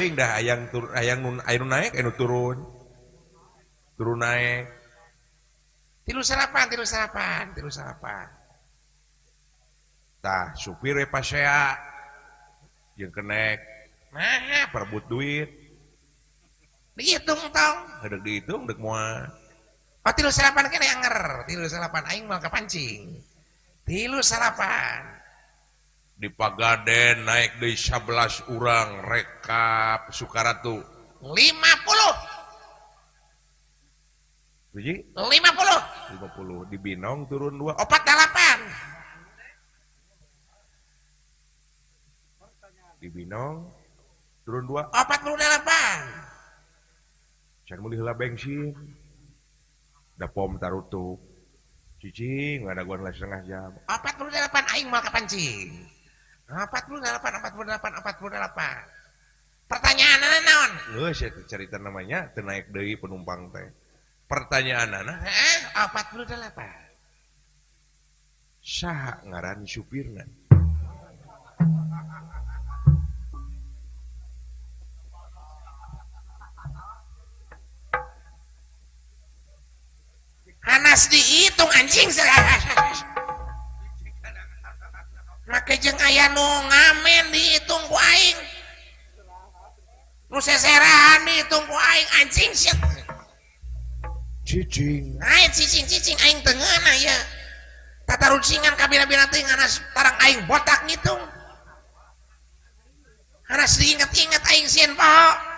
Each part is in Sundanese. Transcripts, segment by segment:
teuing dah hayang tur hayang nu aya nu naek anu turun. Turun naek. 39 39 39. Tah supir we pasea jeung kenek. Nah, perebut duit. Dihitung tong, heudek dihitung deuk moal. Oh 39 kene anger, 39 aing moal kapancing. 39. Di Pagaden naik deui 11 urang rekap Sukaratu. 50. Hiji? 50. 50 di Binong turun 2, 48. Di Binong turun 2, 48. Can meuli heula bensin. Da pom tarutup. Cicing ngadaguan lah setengah jam. 48 aing moal kapancing. 48 48 48. Pertanyaanna naon? Geus eta carita namanya teu naik deui penumpang teh. Pertanyaanna heeh 48. Saha ngaran supirna? Hanas dihitung anjing. Make jeung aya nu ngamen dihitung ku aing. Nu seserahan dihitung ku aing anjing sia. Cicing. Ai cicing cicing aing teu ngeunah ieu. Tatarucingan kabina-bina teuing hanas tarang aing botak ngitung. Hanas diinget-inget aing sieun poho.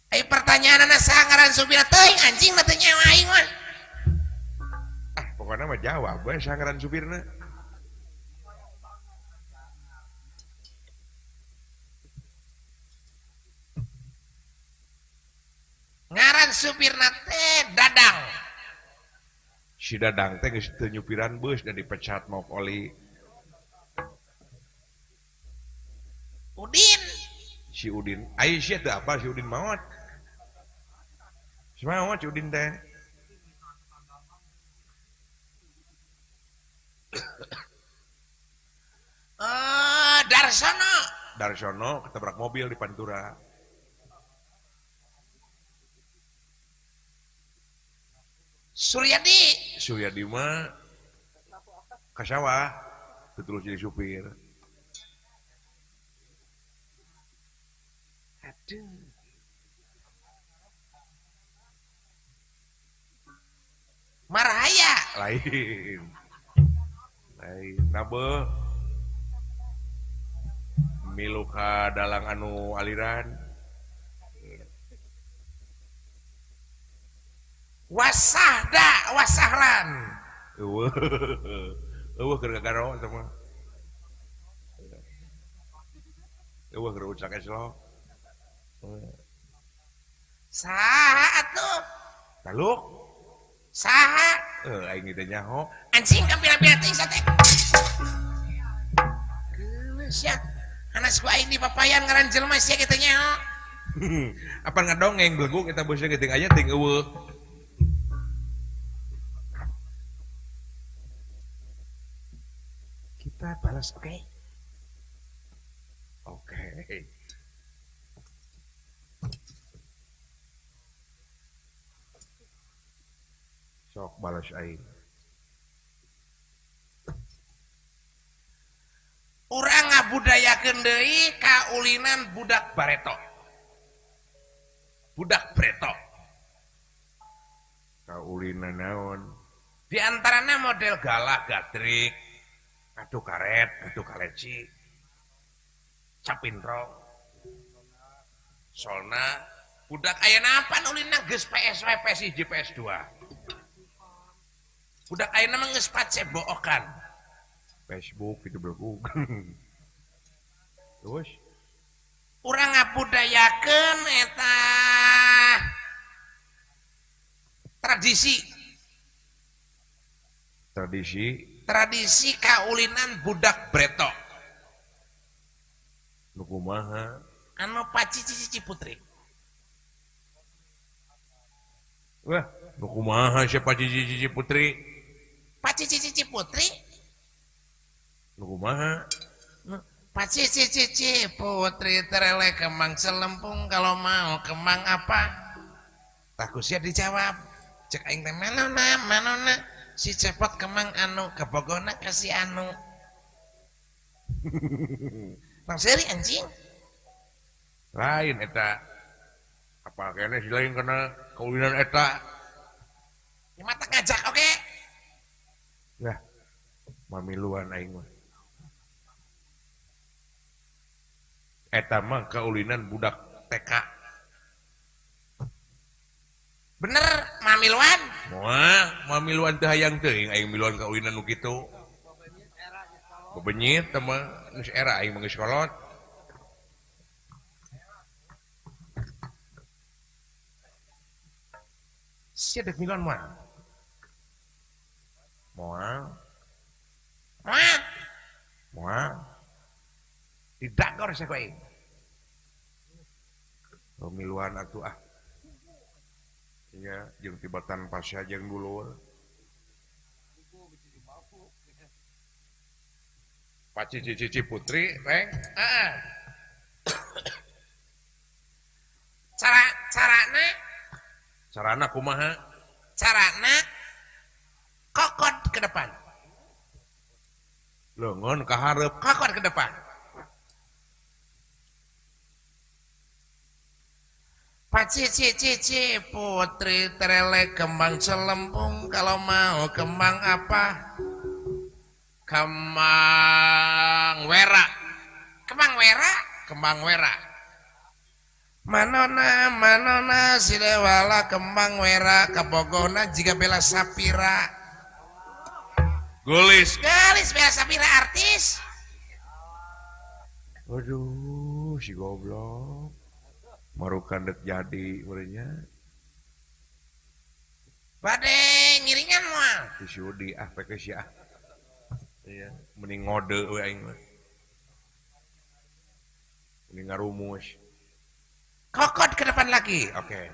Ai pertanyaanna saha ngaran supirna teuing anjing na teu nyawa aing mah. Ah, pokokna mah jawab we saha ngaran supirna. Ngaran supirna teh Dadang. Si Dadang teh geus teu nyupiran beus da dipecat maok oli. Udin. Si Udin, ai sia teu apal si Udin maot. Si maot si Udin teh. Darsono. Darsono ketabrak mobil di Pantura. Suryadi. Suryadi mah ka sawah teu terus jadi supir. Aduh. Marhaya lain. Lain nabe milu ka dalang anu aliran. Wasahda wasahlan. Eueuh. Eueuh keur gagaro eta mah. Eueuh keur ucak eslo. Saha atuh? Taluk. Saha? Aing teh nyaho. Anjing kampira-pira teuing sate. Geus sia. Hanas ku aing dipapayan ngaran jelema sia kitu nyaho. Apa ngadongeng beleguk eta bosnya geuting aya ting eueuh. Kita balas oke? Okay? Oke. Okay. Sok balas aing. Urang ngabudayakeun deui kaulinan budak bareto. Budak breto. Kaulinan naon? Di antarana model galah gatrik, adu karet, adu kaleci, capintrong. Solna budak ayeuna apa ulinna geus PSW PS1 PS2. Budak ayeuna mah geus pacebokan. Facebook itu belum. Terus urang ngabudayakeun eta tradisi. Tradisi kaulinan budak breto. Nu kumaha? Anu pacici-cici putri. Wah, nu kumaha sia pacici-cici putri? Pacici-cici putri? Nu kumaha? Paci cici putri terele kemang selempung kalau mau kemang apa? Takut sia dijawab. Cek aing teh manona manona si cepot kemang anu kabogona ka si anu. Bang seri anjing. Lain eta. Apa kene si lain kana kaulinan eta. Ya mata ngajak oke. Okay? Lah, mamiluan aing mah. Eta mah kaulinan budak TK. Bener mamiluan? Moal, mamiluan teu hayang teuing aing miluan kaulinan nu kitu. Bebenyit teh mah geus era aing mah geus kolot. Sia dek miluan moal. Moal. Moal. Moal. Didagor sia ku aing. Pemiluan atuh ah. Iya, jeung tibatan pasya jeung dulur. Paci cici putri, Reng. Heeh. Carana carana kumaha? Carana kokot ke depan. Leungeun ka hareup, kokot ke depan. Paci cici putri terele kembang selempung kalau mau kembang apa? Kembang wera. Kembang wera? Kembang wera. Manona manona si dewala kembang wera kabogona jiga Bella Sapira. Gelis. Gelis Bella Sapira artis. Waduh, si goblok. Marukan dek jadi urangnya. Bade ngiringan moal. Si Yudi ah peke sia. Iya, mending ngode we aing mah. Mending ngarumus. Kokot ke depan lagi. Oke. Okay.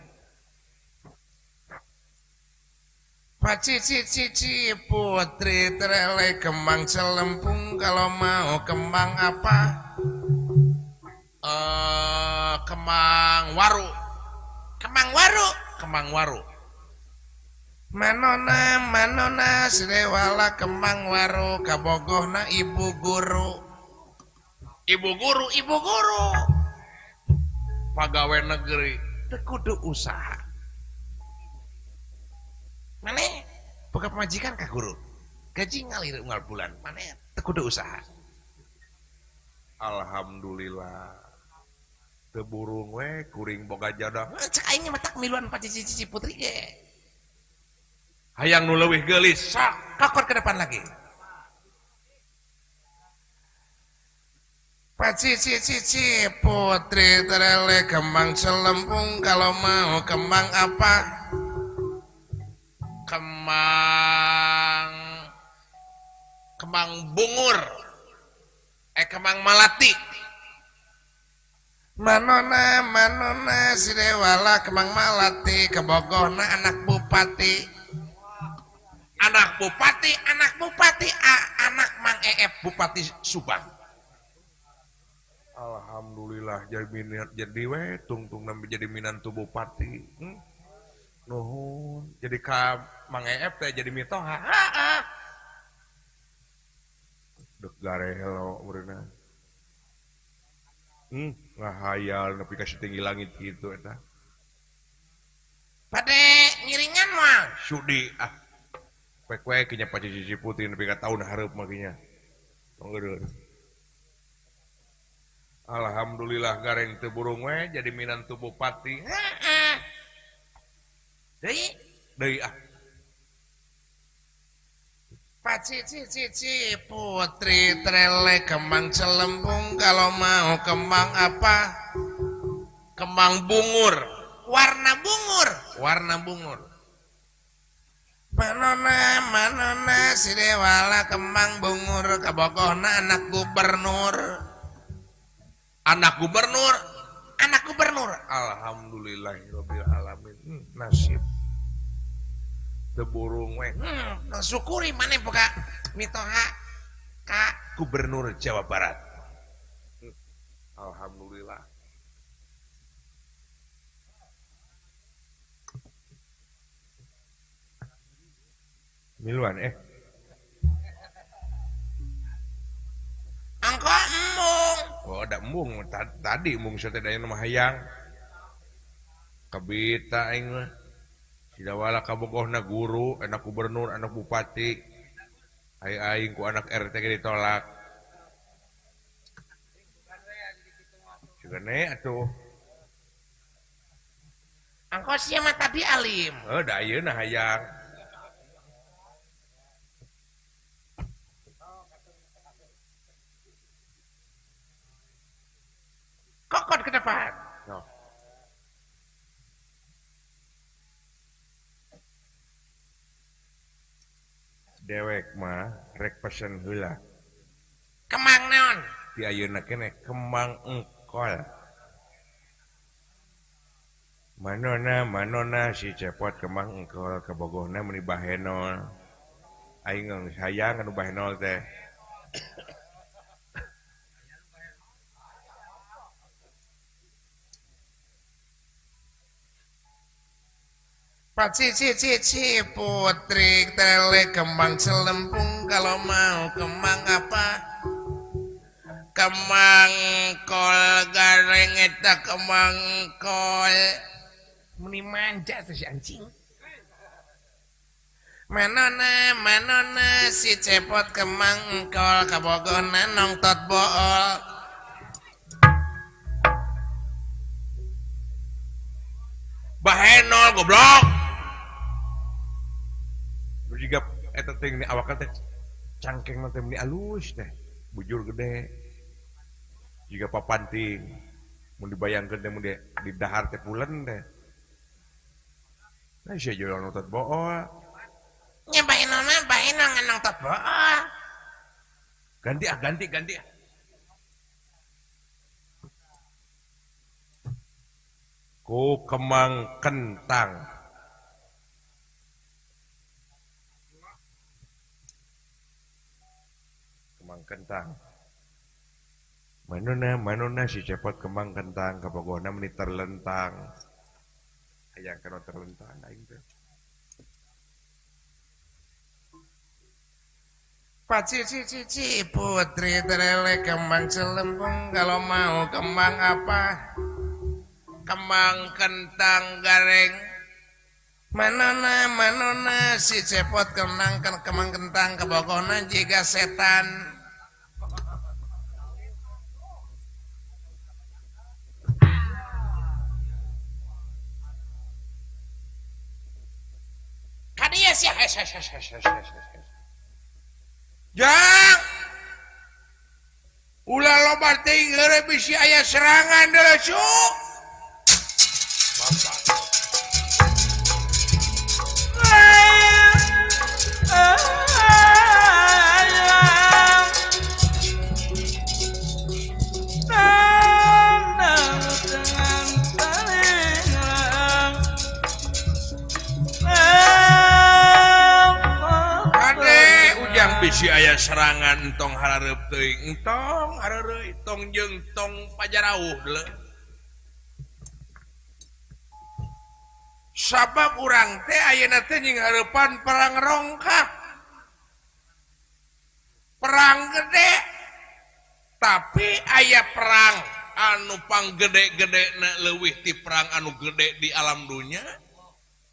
Paci cici putri terele kembang selempung kalau mau kembang apa? Kembang waru. Kembang waru, kembang waru. Manona manona sirewala kembang waru kabogohna ibu guru. Ibu guru, ibu guru. Pagawe negeri teu kudu usaha. Maneh boga pamajikan ka guru. Gaji ngalir unggal bulan. Maneh teu kudu usaha. Alhamdulillah. Teu burung we kuring boga jodoh. Cek aing mah tak miluan paci cici putri ge. Hayang nu leuwih geulis sok kokot ke depan lagi. Paci cici putri terele kembang selempung kalau mau kembang apa? Kembang kembang bungur. Kembang malati. Manona manona si dewala kembang malati kebogohna anak bupati. Anak bupati, anak bupati, anak Mang EF Bupati Subang. Alhamdulillah jadi minat jadi we tungtung nampi jadi minantu bupati. Nuhun jadi ka Mang EF teh jadi mitoha. Heeh. Dek garelo meureunna. Ngahayal nepi ka satinggi langit kitu eta. Bade ngiringan moal. Sudi ah. Pek-pek nya paci cici putih nepi ka taun hareup mah nya. Tong. Alhamdulillah gareng teu burung we jadi minantu bupati. Heeh. Deui deui ah. Paci cici putri trele kembang celembung kalau mau kembang apa? Kembang bungur. Warna bungur, warna bungur. Manona manona si dewala kembang bungur kabogohna anak gubernur. Anak gubernur, anak gubernur. Alhamdulillahirabbil alamin. Nasib. Teu burung we. Syukuri maneh boga mitoha ka gubernur Jawa Barat. Alhamdulillah. Miluan Angko embung. Oh, ada embung tadi embung satedaya mah hayang. Kabita aing mah. Sidawala kabogohna guru, anak gubernur, anak bupati. Aing ku anak RT ge ditolak. Cigane atuh. Angko sia mah tadi alim. Heuh, da ayeuna hayang. Kokot ke depan. No. Dewek mah rek pesen heula. Kemang naon? Di ayeuna keneh kemang engkol. Manona manona si Cepot kemang engkol kabogohna meuni bahenol. Aing geus hayang anu bahenol teh. Paci ci ci ci putri tele kembang selempung kalau mau kembang apa? Kembang kol gareng eta kembang kol. Meni manja tuh si anjing. Manona manona si Cepot kembang kol kabogona nongtot bool. Bahenol goblok. Juga eta teh ni awakna teh cangkeng teh meni alus teh bujur gede jiga papanting mun dibayangkeun teh mun di dahar teh pulen teh nah sia jual nonton bool nya bahenol mah bahenol ngan nonton bool ganti ah ganti ganti ah ku kemang kentang. Kemang kentang. Manona manona si Cepot kemang kentang kabogohna meuni terlentang. Hayang kana terlentang aing teh. Paci ci ci ci putri terele kembang selempung kalau mau kembang apa? Kembang kentang gareng. Manona manona si Cepot kembang kembang kentang kabogohna jiga setan. Kadieu sia Jang ulah loba teuing heureuy bisi aya serangan deui cuk. Bapak. Ade ujang bisi aya serangan entong harareup teuing entong harareuy tong jeung tong pajarauh deuleu. Sabab urang teh ayeuna teh nying hareupan perang rongkak. Perang gede. Tapi aya perang anu panggede-gedena leuwih ti perang anu gede di alam dunya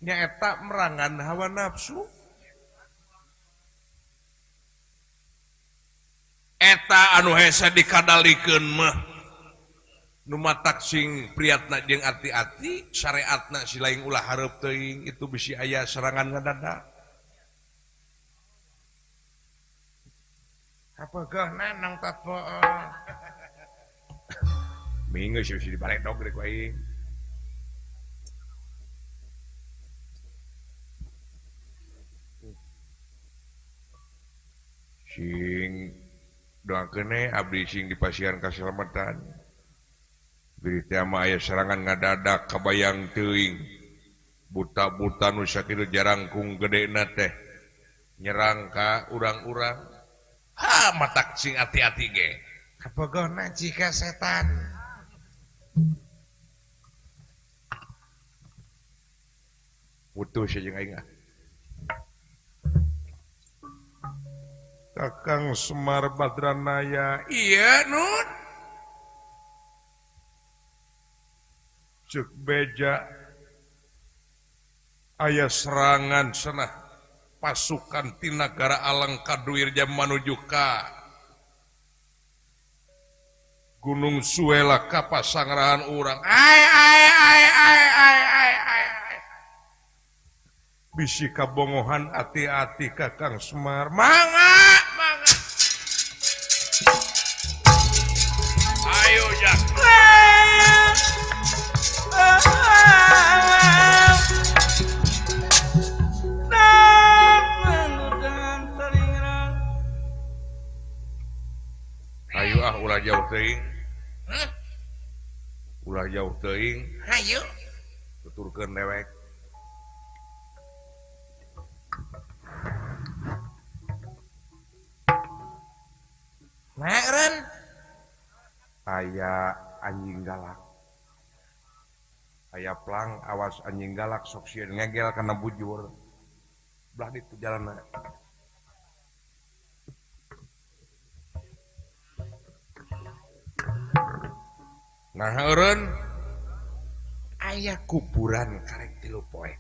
nyaeta merangan hawa nafsu. Eta anu hese dikadalikeun mah nu matak sing priatna jeung ati-ati syariatna si lain ulah hareup teuing itu bisi aya serangan ngadadak. Kabogohna nongtot bool. Minggu sih bisi dibaledog deui ku aing. Sing doakeun abdi sing dipasihan kasalamatan. Biri teh mah aya serangan ngadadak kabayang teuing. Buta-buta nu sakitu jarangkung gedena teh nyerang ka urang-urang. Ha matak sing ati-ati ge. Kabogohna jiga setan. Putus jeung aing ah. Kakang Semar Badranaya iya Nun cek beja aya serangan cenah pasukan ti nagara Alengka Duirja manuju ka Gunung Suela ka pasangrahan urang. Ai ai ai ai ai ai ai. Bisi kabongohan ati-ati Kakang Semar. Mangga mangga. Ayo jak. Ayo ah ulah jauh teuing. Ulah jauh teuing. Hayu. Tuturkeun dewek. Nah, eureun. Aya anjing galak. Aya plang awas anjing galak sok sieun ngegel kana bujur. Belah ditu jalanna. Nah eureun aya kuburan karek 3 poe.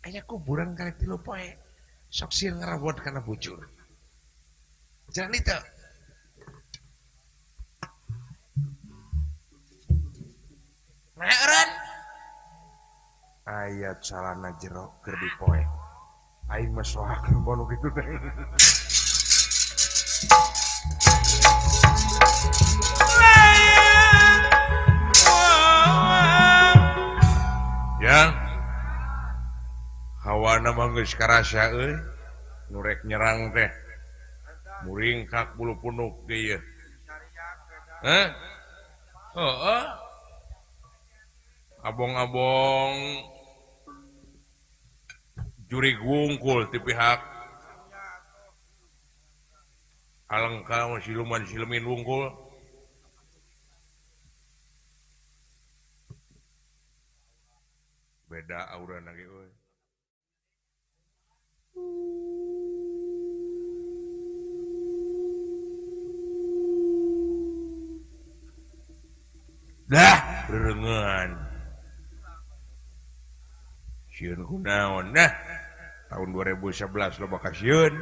Aya kuburan karek 3 poe. Sok sieun ngarawot kana bujur. Jalan itu. Nah eureun aya calana jero keur dipoe. Aing mah soakeun bono kitu teh. Ya. Hawana mah geus karasa euy. Nu rek nyerang teh. Muringkak bulu punuk ge ieu. Hah? Heeh. Abong-abong jurig wungkul ti pihak Alengka mah siluman silemin wungkul. Beda aurana ge euy. Dah rerengan. Sieun kunaon dah. Tahun 2011 loba kasieun.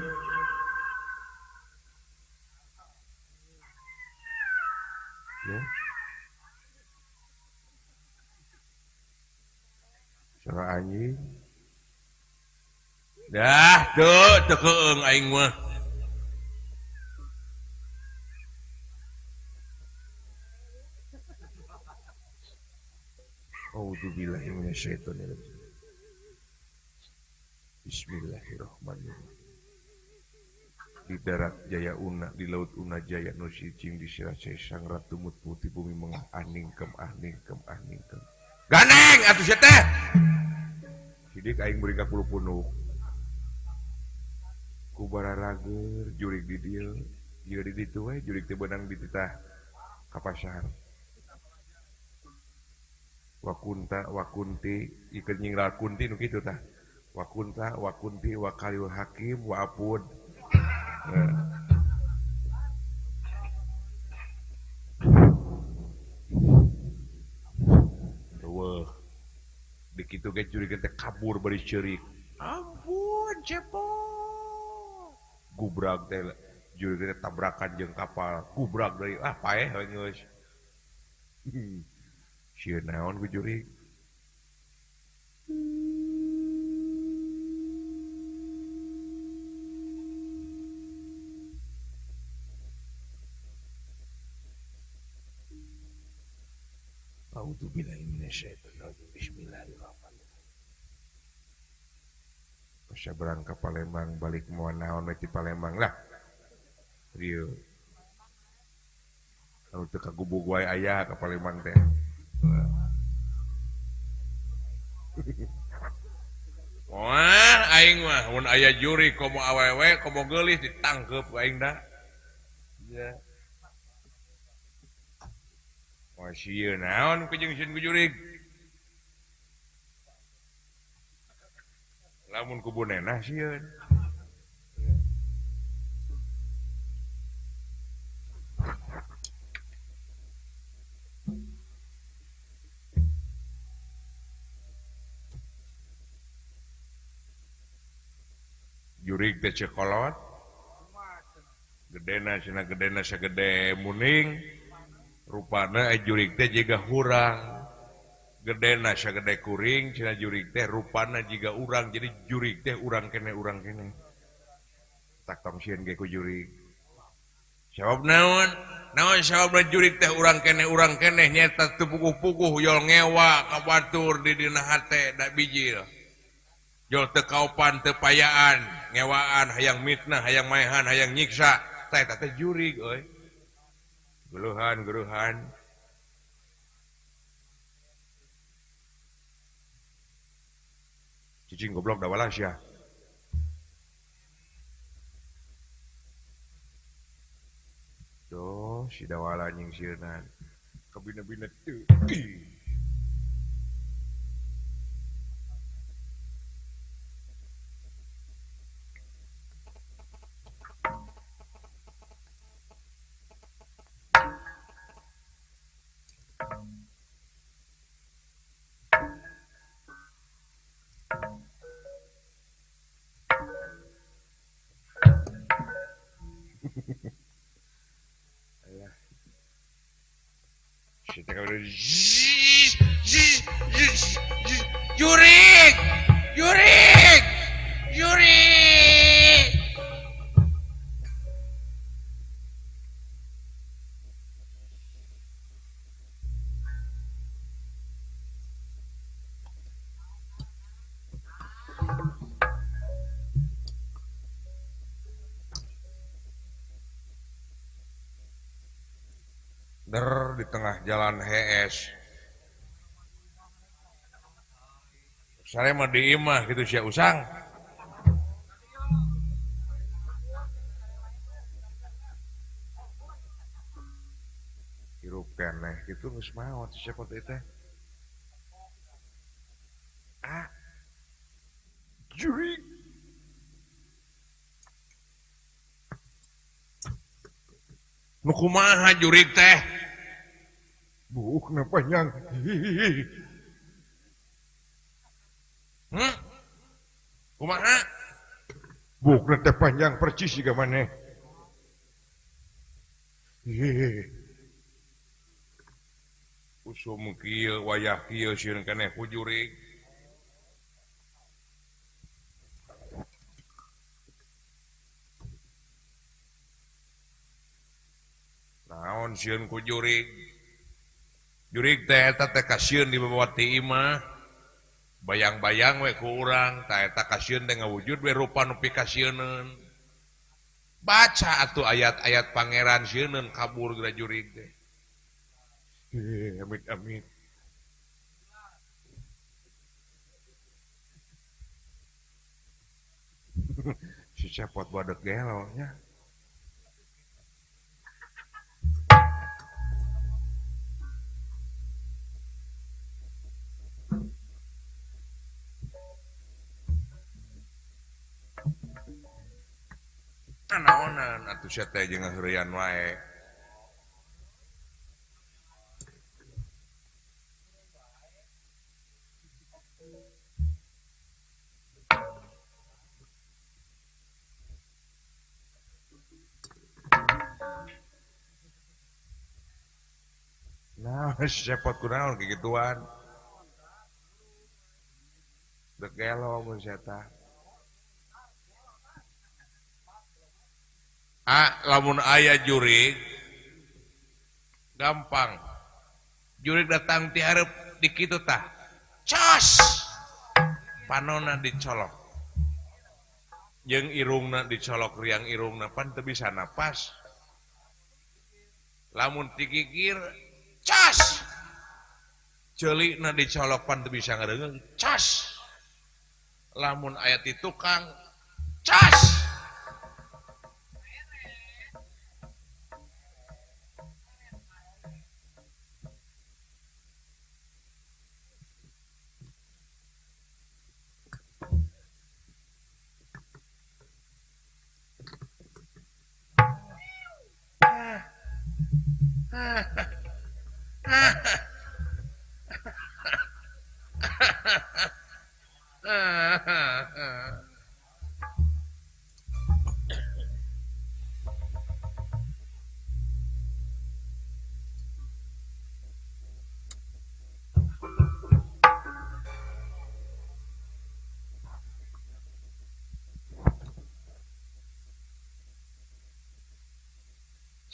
Ya. Suara anjing. Dah tuh teu keung aing mah. A'udzubillahi minasyaitonirrajim. Bismillahirrahmanirrahim. Di darat jaya una, di laut una jaya nu sicing di sirah sang ratu mut putih bumi mengah aningkem aningkem aningkem. Ganeng atuh sia teh. Sidik aing beuring ka puluh punuk. Ku bararager jurig di dieu, jiga di ditu we jurig teu beunang di titah ka pasar. Wakunta wakunti ikeun nyingral kunti nu kitu tah. Wakunta wakunti wakalil hakim wa apud. Wah, dikitu ge jurig teh kabur bari ceurik. Ampun cepot. Gubrag teh jurig teh tabrakan jeung kapal. Gubrag deui ah paeh we geus. Sieun naon ku jurig. A'udzubillahi minasyaitonirrajim. Bismillahirrahmanirrahim. Pasabran ka Palembang balik moal naon we ti Palembang lah. Rieu. Anu teu kagubug wae aya ka Palembang teh. Wah, aing mah mun aya juri komo awewe komo geulis ditangkeup ku aing da. Ya. Wah sieun naon ku jeung sieun ku jurig. Lamun ku bunenah sieun. Jurig teh cekolot. Gedena cenah gedena sagede muning. Rupana jurig teh jiga hurang. Gedena sagede kuring cenah jurig teh rupana jiga urang, jadi jurig teh urang kene urang kene. Tak tong sieun ge ku jurig. Sabab naon? Naon sababna jurig teh urang kene nyeta teu puguh-puguh yol ngewa ka batur di dina hate da bijil. Jol teu kaopan teu payaan, ngewaan hayang mitnah, hayang maehan, hayang nyiksa. Tah eta teh jurig euy. Geluhan-geluhan. Cicing goblok da walas ya. Duh, si dawala nyingsieunan. Kabina-bina teu. Jurig, jurig, jurig. Der di tengah jalan HS. Sare mah di imah gitu sia usang. Hirup keneh kitu geus maot sia teh teh. Ah. Jurig. Nu kumaha jurig teh? Buukna panjang. Kumaha? Buukna teh panjang percis jiga maneh. Usum kieu wayah kieu sieun keneh ku jurig. Naon sieun ku jurig? Jurig teh eta teh kasieun dibawa ti imah. Bayang-bayang we ku urang, tah eta kasieun teh ngawujud we rupa nu pikasieuneun. Baca atuh ayat-ayat pangeran sieuneun kabur geura jurig teh. Amit amit. Si cepot badek gelo nya. Naonan atuh sia teh jeung ngaheureuyan wae. Nah, cepot kunaon kikituan. Dek gelo mun sia tah. Ah, lamun aya jurig gampang. Jurig datang ti hareup di kitu tah. Cos. Panonna dicolok. Jeung irungna dicolok riang irungna pan teu bisa napas. Lamun tikikir cos. Ceulikna dicolok pan teu bisa ngadeungeun. Cos. Lamun aya ti tukang cos.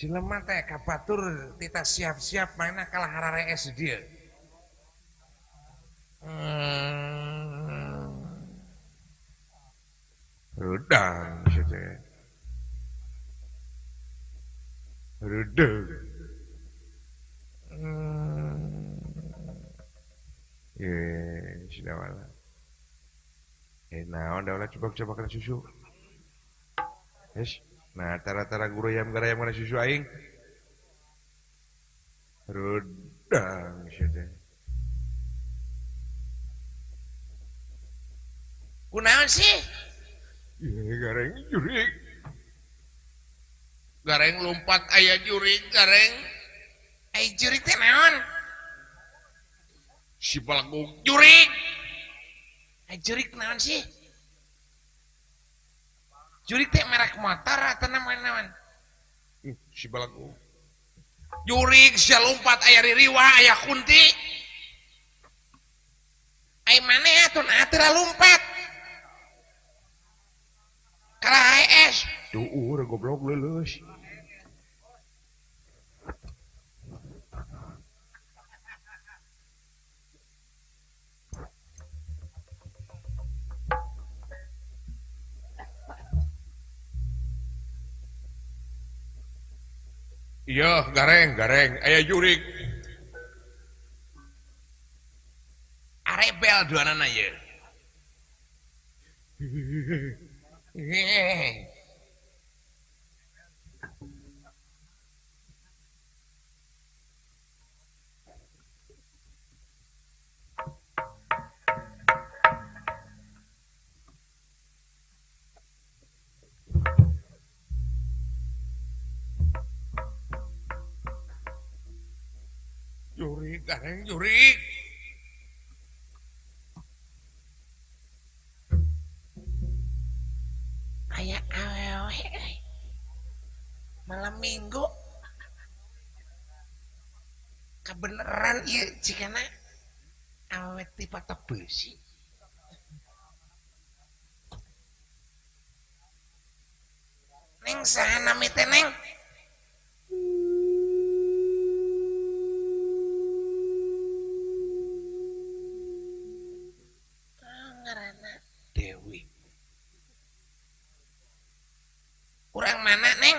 Jelema teh ka batur tita siap-siap mana kalah hararees dia. Rudang teh. Rudang. Ye, sudah wala. Naon da ulah coba-coba kana susu. Yes. Nah, tara-tara guruyam garayam kana susu aing. Rudang sia teh. Kunaon sih? Ye, gareng jurig. Gareng lompat aya jurig, gareng. Ai jurig teh naon? Si balagog jurig. Ai jurig naon sih? Jurig teh merek motor atau naon-naon? Si balagog. Jurig sia lompat aya ririwa aya kunti. Ai maneh atuh nah teu lompat. Kalah AS. Duur goblok leuleus. Iya, gareng, gareng, aya jurig. Arebel duanana ieu. Jurig, gareng, jurig. Aya awewe malam minggu kebeneran ieu cikana awewe ti patok besi. Neng saha nami teh neng? Ngaranna Dewi. Urang mana neng?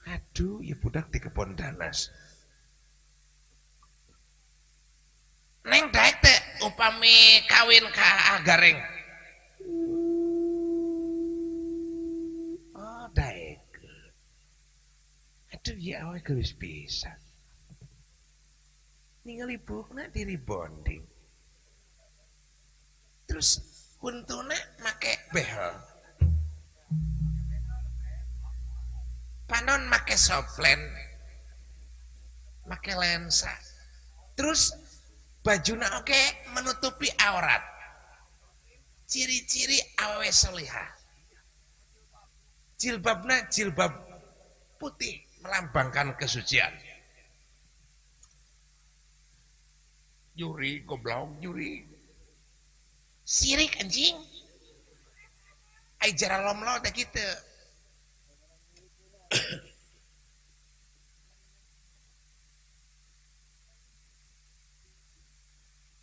Aduh, ya budak di kebon danas. Neng daek teh upami kawin ka Gareng. Oh, daek. Aduh, ya awe geus pisan. Ningali buukna diri bonding. Terus huntuna make behel. Panon make softlens, make lensa. Terus bajuna oke menutupi aurat. Ciri-ciri awewe solihah. Jilbabna jilbab putih melambangkan kesucian. Juri goblok juri. Sirik anjing. Ai jara lomlo teh kitu.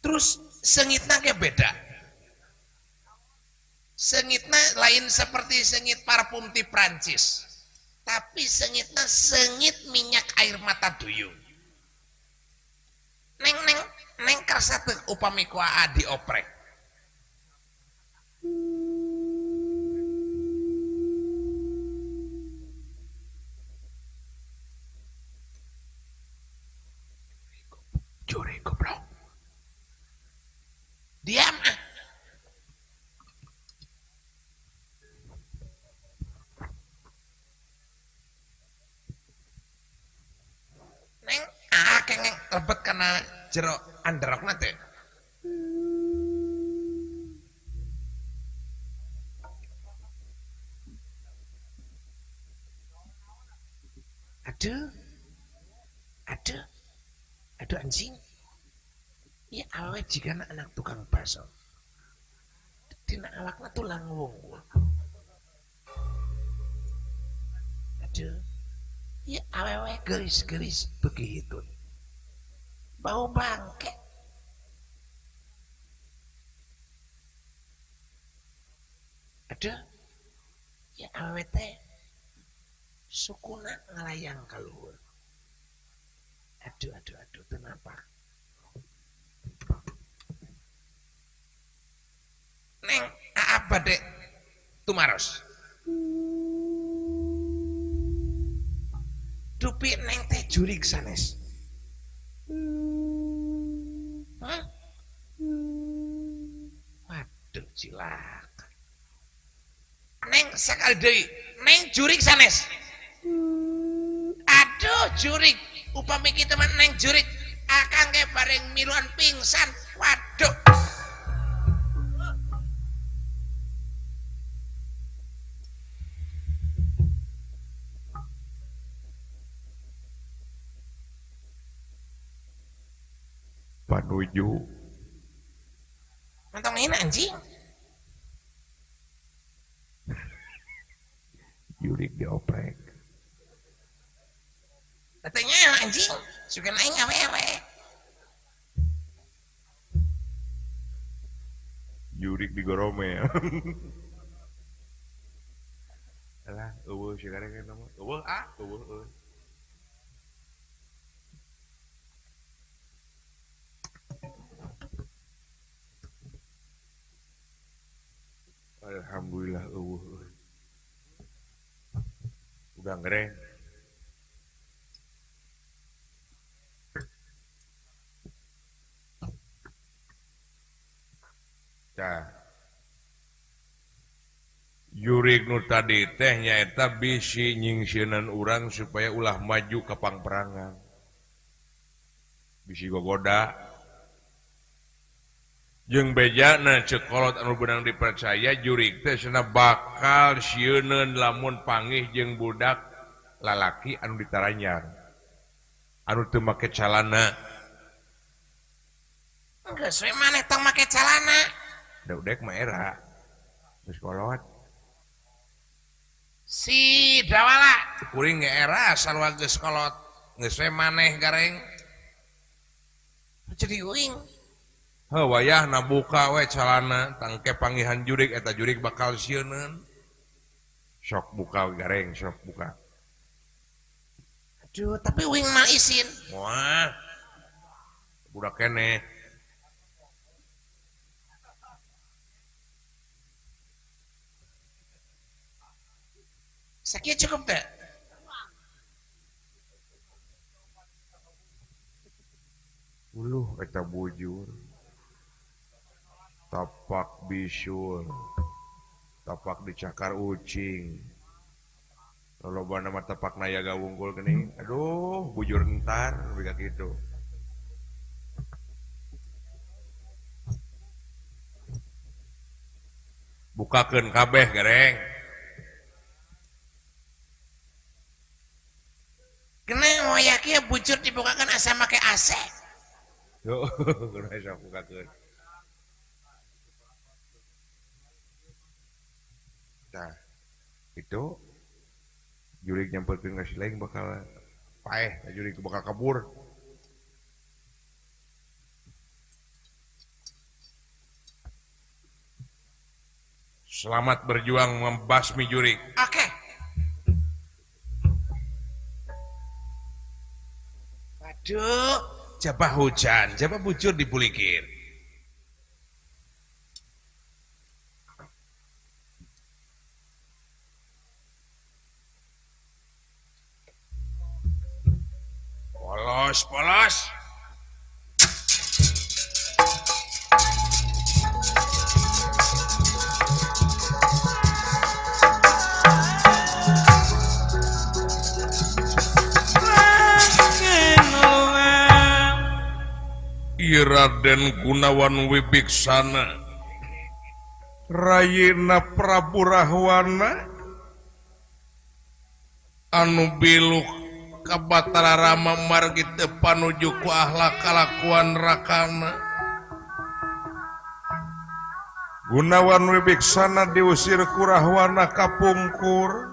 Terus sengitna ge beda. Sengitna lain seperti sengit parfum ti Prancis, tapi sengitna sengit minyak air mata duyung. Neng neng neng karsa teu upami ku aa dioprek. Juri goblok. Diam ah. kengeng lebet kana jero anderokna teh. Aduh. Aduh. Aduh anjing. Ieu awewe jigana anak tukang bakso. Dina awakna tulang wungkul. Aduh. Ieu awewe geulis-geulis begitu. Bau bangke. Aduh. Ieu awewe teh sukuna ngalayang ka luhur. Aduh aduh aduh teu napak. Neng aa bade tumaros. Dupi neng teh jurig sanes. Hah? Waduh cilaka. Neng sakali deui, neng jurig sanes. Aduh jurig, upami kitu mah neng jurig, akang ge bareng miluan pingsan. Waduh. Panuju. Nonton ini anjing. Jurig dioprek. Katanya anjing, suka aing awewe. Jurig digoromel. Alah, eueuh si gareng eta mah. Eueuh ah, eueuh euy. Alhamdulillah eueuh euy. Udah gereng. Tah. Jurig nu tadi teh nyaeta bisi nyingsieunan urang supaya ulah maju ka pangperangan. Bisi gogoda. Jeung bejana ceuk kolot anu beunang dipercaya jurig teh cenah bakal sieuneun lamun pangih jeung budak lalaki anu ditaranyar. Anu teu make calana. Geus we maneh tong make calana. Da udek mah era. Geus kolot. Si Dawala kuring ge era sarua geus kolot. Geus we maneh gareng. Jadi uing. Heuh wayahna buka we calana tangke panggihan jurig eta jurig bakal sieuneun. Sok buka gareng, sok buka. Aduh, tapi uing mah isin. Wah. Budak keneh. Sakieu cukup teh? Uluh eta bujur. Tapak bisul, tapak dicakar ucing, loba nama tapak nayaga wungkul geuning. Aduh, bujur entar biga kitu. Bukakeun kabeh gereng. Kena moyak ieu bujur dibukakeun asa make AC. Yo, kudu asa bukakeun. Nah, itu jurig nyamperkeun ka si Leng bakal paeh, jurig bakal kabur. Selamat berjuang membasmi jurig. Oke. Waduh, jabah hujan, jabah bujur dipulikir. Polos, polos. Ieu Raden Gunawan Wibiksana rayina Prabu Rahwana anu biluk ka Batara Rama margi teu panuju ku akhlak kalakuan rakana. Gunawan Wibiksana diusir ku Rahwana kapungkur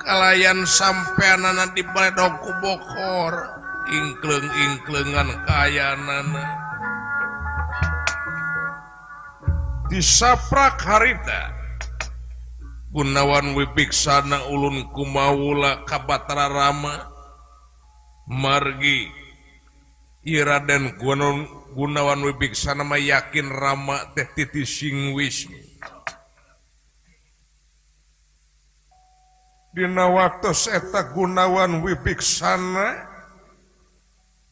kalayan sampeanana dibaledog ku bokor ingkleung-ingkleungan kaayaanana disaprak harita. Gunawan Wibiksana ulun kumawula ka Batara Rama margi ieu Raden Gunawan Wibiksana mah yakin Rama teh titi sing Wisnu. Dina waktos eta Gunawan Wibiksana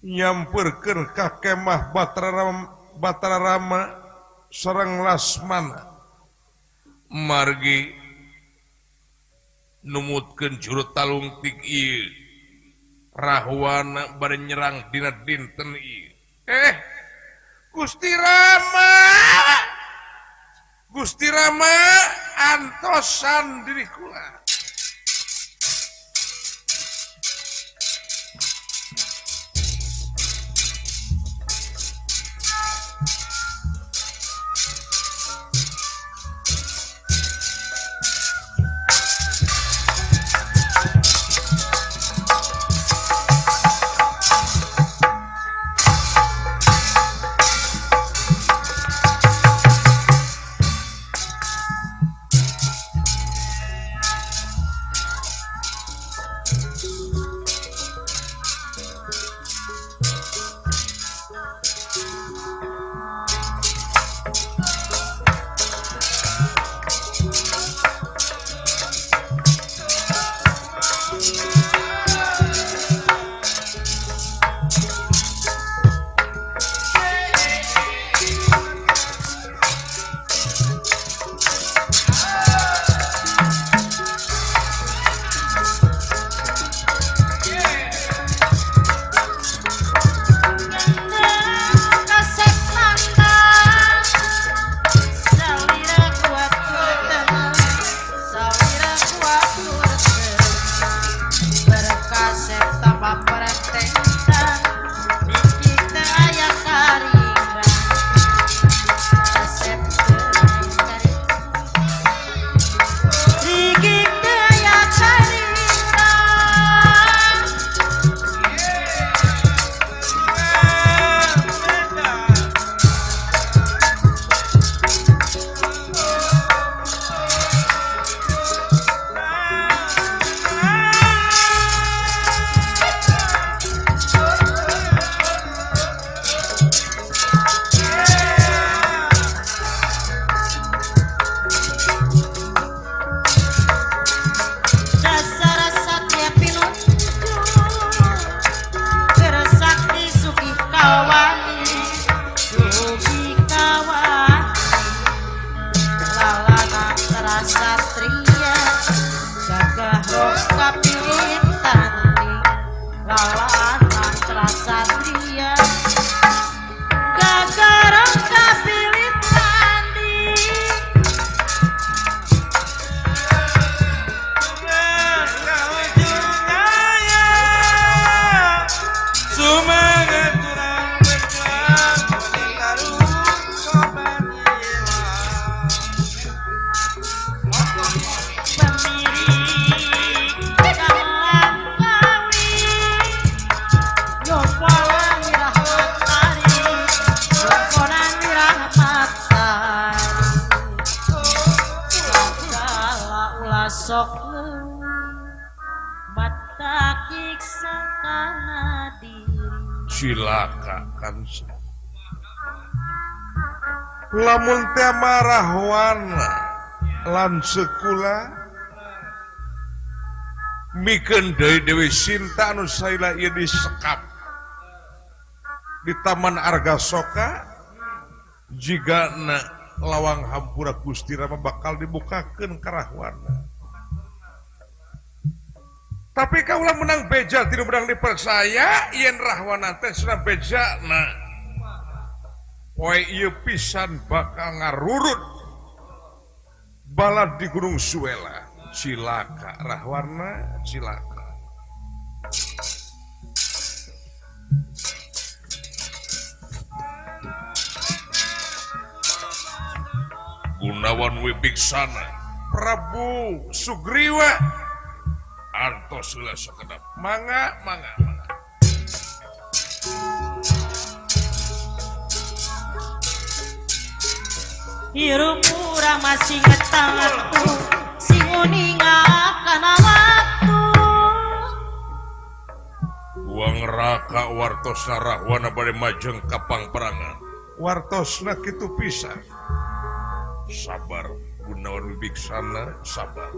nyamperkeun ka kemah Batara Rama sareng Lasmana margi numutkeun juru talungtik ieu Rahwana bari nyerang dina dinten ieu. Gusti Rama, Gusti Rama antosan diri kula. Cilaka kan lamun teh marahwana lan sekula mikeun deui Dewi Sinta anu saila ieu disekap di Taman Argasoka jigana lawang hampura Gusti Rama bakal dibukakeun ka Rahwana. Tapi kaulah menang beja tidak menang dipercaya yen Rahwana teh sudah bejana. Poe ieu pisan bakal ngarurut balad di Gunung Suela. Cilaka Rahwana, cilaka. Gunawan Wibiksana, Prabu Sugriwa, artos heula sakedap. Mangga, mangga, mangga. Hirup urang masih ngetangku, sing uninga kana waktu. Uang raka wartosna Rahwana bade majeng ka pangperangan. Wartosna kitu pisan. Sabar Gunawan Wibiksana, sabar.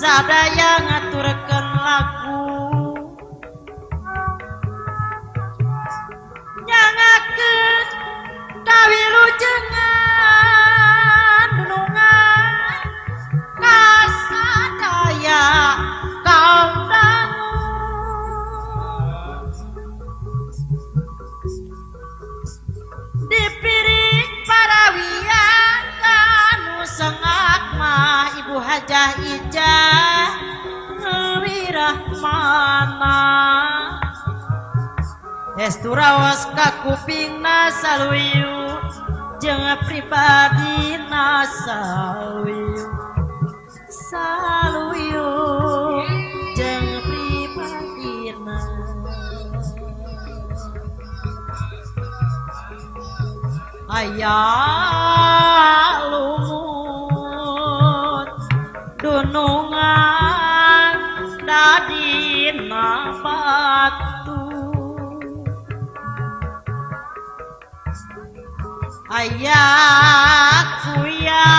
Sadaya ngaturkeun lagu nyangakeun kawilujengan dunungan kasadaya kaum dangu dipiring para wiyang nu sengak mah Ibu Hajah Ijah Wirahmana estu raos ka kupingna saluyu jeung pribadina saluyu saluyu jeung pribadina aya lumut dunungan dadina batu ayah kuya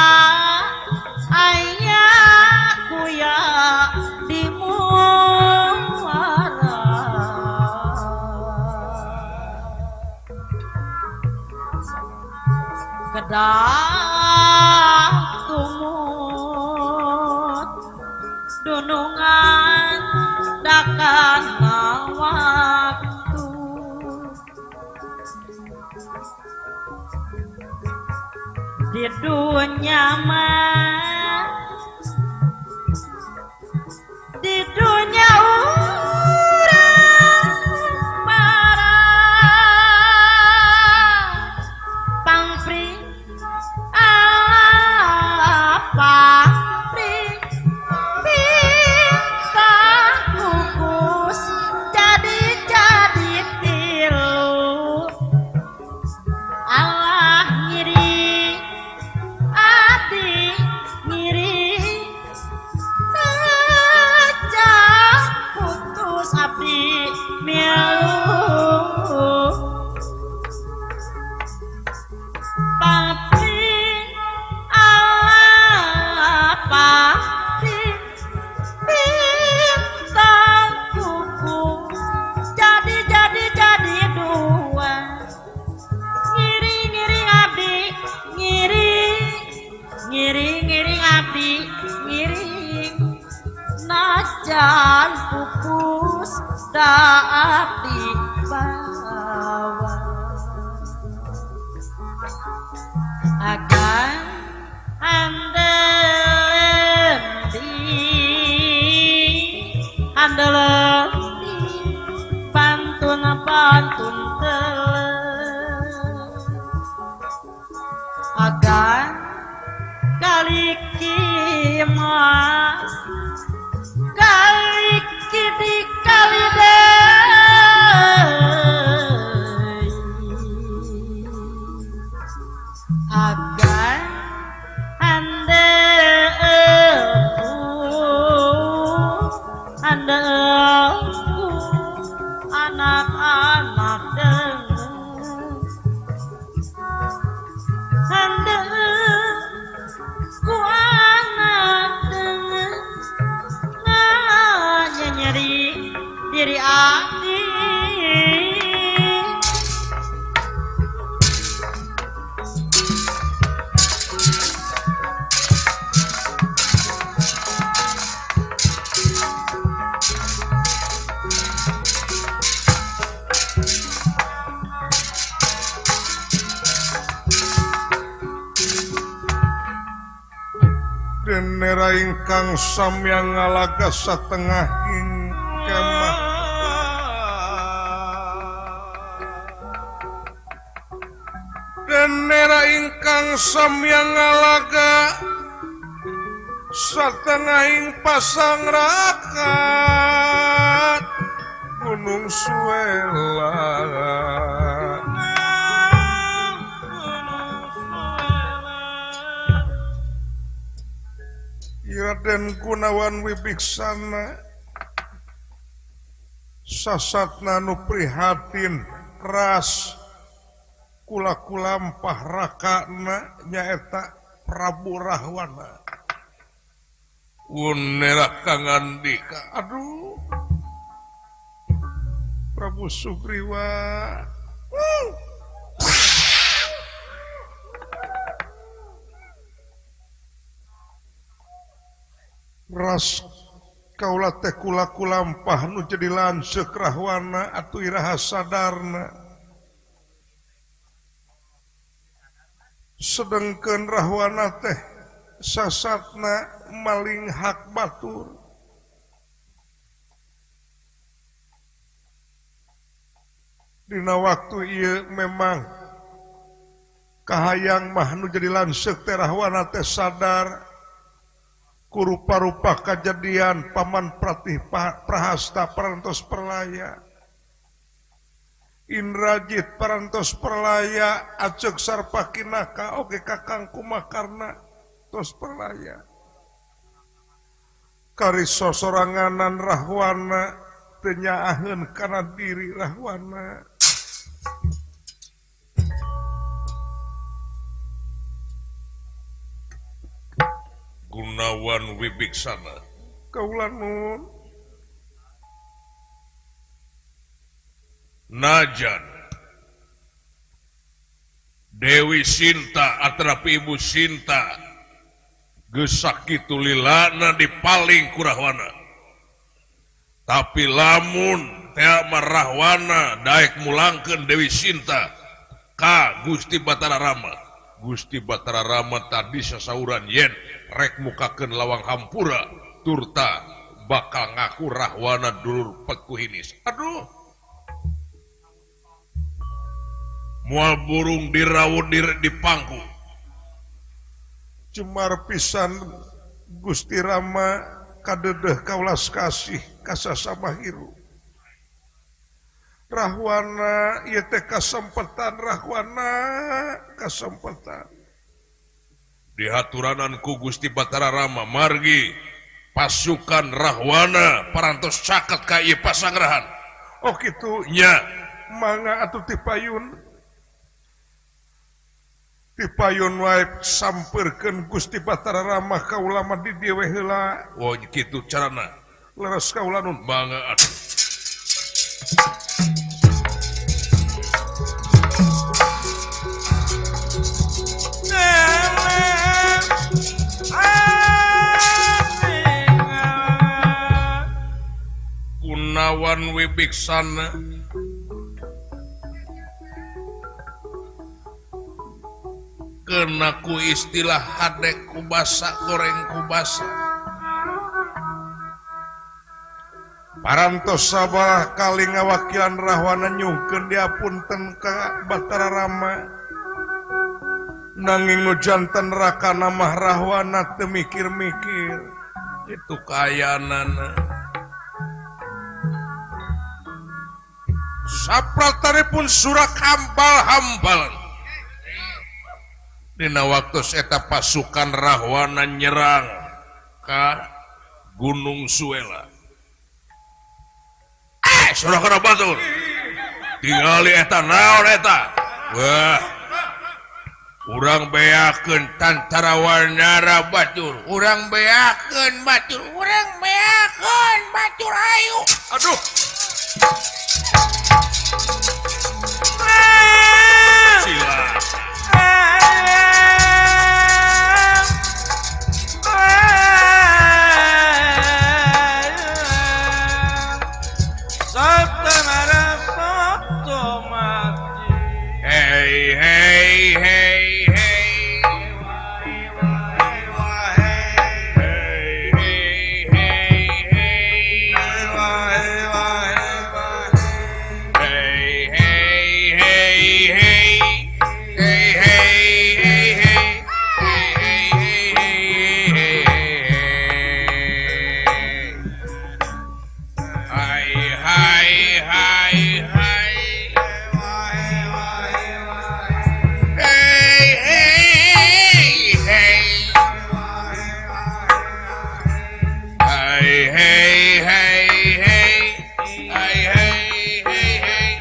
di muara kedah tumut dunungan dakan waktu di dunia mah di dunia urang para pangpring pangpring bintang kukus jadi tilu Allah ngiring abdi ngiring ngajak putus abdi milu pangpring Allah pangpring bintang kukus jadi dua ngiring abdi ngiring ngiring abdi ngiring najan pupus da abdi bawa akan andelen di pantun pantun telen agan kaliki ma kaliki di kali deui agan Denera ingkang samyang ngalaga satengah ing kemah Denera ingkang samyang ngalaga satengah ing pasang rakat Gunung Suela. Raden Gunawan Wibiksana sasatna nu prihatin ras kula-kulampah rakana nyaeta Prabu Rahwana. Unera kangandika, aduh Prabu Sugriwa. Ras kaula teh kula-kulampah nu jadi lanceuk Rahwana atuh iraha sadarna. Sedengkeun Rahwana teh sasatna maling hak batur. Dina waktu ieu memang kahayang mah nu jadi lanceuk teh Rahwana teh sadar kurupa-rupa kejadian paman Pratih Prahasta parantos perlaya Indrajit parantos perlaya Acek Sarpakinaka oge Kakang Kumakarna tos perlaya kari sosoranganan Rahwana teu nyaaheun kana diri Rahwana. Gunawan Wibiksana kaula nun najan Dewi Sinta atrapi Ibu Sinta geus sakitu lilana dipaling ku Rahwana, tapi lamun teh mah Rahwana daek mulangkeun Dewi Sinta ka Gusti Batara Rama. Gusti Batara Rama tadi sasauran yen rek mukakeun lawang hampura turta bakal ngaku Rahwana dulur pekuhinis. Aduh, moal burung dirawu di pangku. Cemar pisan Gusti Rama kadedeh kaulas kasih kasasama hirup. Rahwana ieu teh kasempetan Rahwana kasempetan. Dihaturanan ku Gusti Batara Rama margi pasukan Rahwana parantos caket ka ieu pasangrahan. Oh kitu nya mangga atuh tipayun. Tipayun wae sampeurkeun Gusti Batara Rama ka ulama di dieu we heula. Oh kitu carana. Leres kaula nun. Mangga atuh. Gunawan Wibiksana kena ku istilah hadek kubasa goreng kubasa. Parantos sabarah kali ngawakilan Rahwana nyungkeun diapunten ka Batara Rama. Nanging nu janten rakana mah Rahwana teu mikir-mikir. Itu kayanana. Sapratanipun surak hambal-hambalan. Dina waktu eta pasukan Rahwana nyerang ka Gunung Suela. Surah batur. Tingali eta naon eta. Wah. Urang beakeun tantara warnara batur. Urang beakeun batur. Urang beakeun batur ayo. Aduh. Sila. Hey hey hey hey. hey hey hey hey hey hey hey hey hai hai hai hai hey hey hey hey hey hey hey hey hey hey hey hey.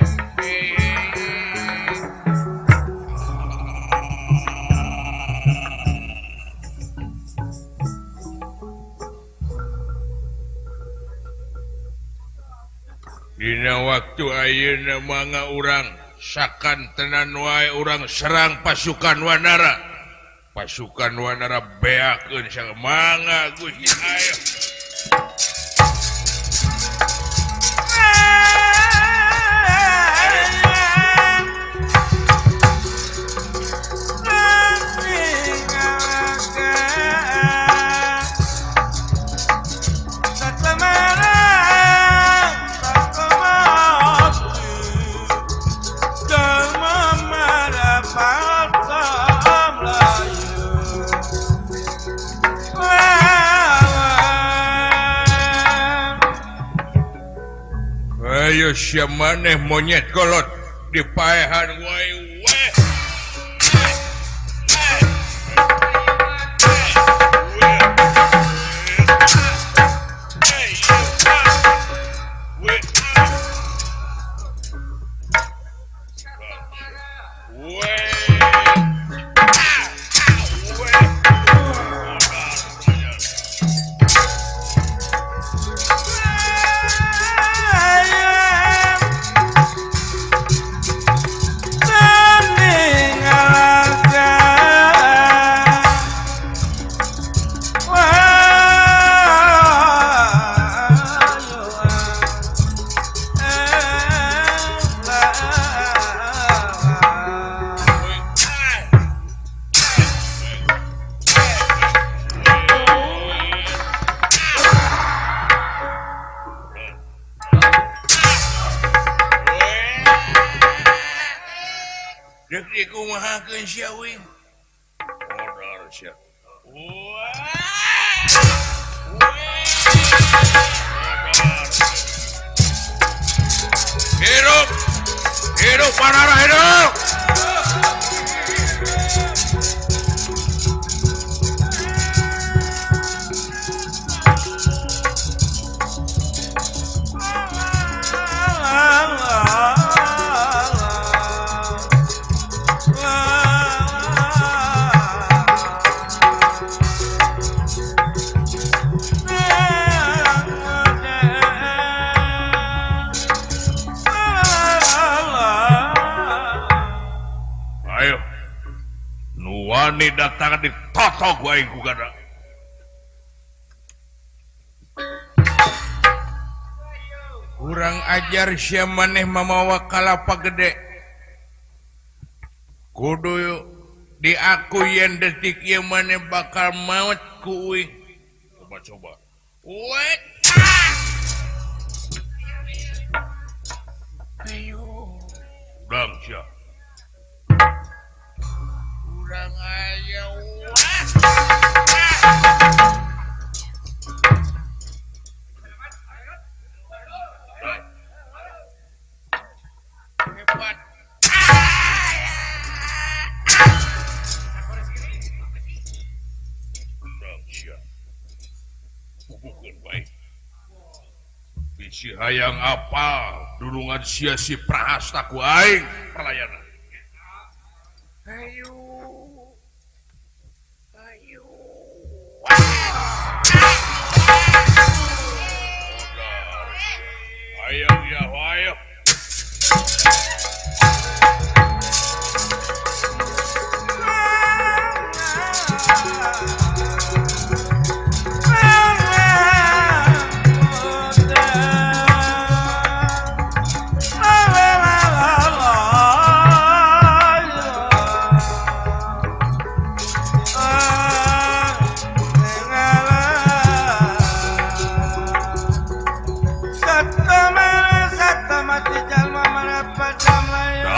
Dina waktu ayeuna mangga urang sakan tenan wae urang serang pasukan Wanara. Pasukan Wanara beakeun mangga Gusti ayo. Ayo sia maneh monyet kolot dipaehan wae we. Hidup, hidup Wanara, hidup. Nuwani datang di totok wae ku gada. Kurang ajar sia maneh mamawa kalapa gede. Kudu diaku yen detik ieu maneh bakal maot ku uing. Coba-coba. Wet. Ayo. Udang sia. Kurang aja. Hebat. Kurang sia. Bubukeun bae. Bisi hayang apa dulungan sia si Prahasta ku aing perlayanan. Ayo. Ayo. Ayo ya, ayo.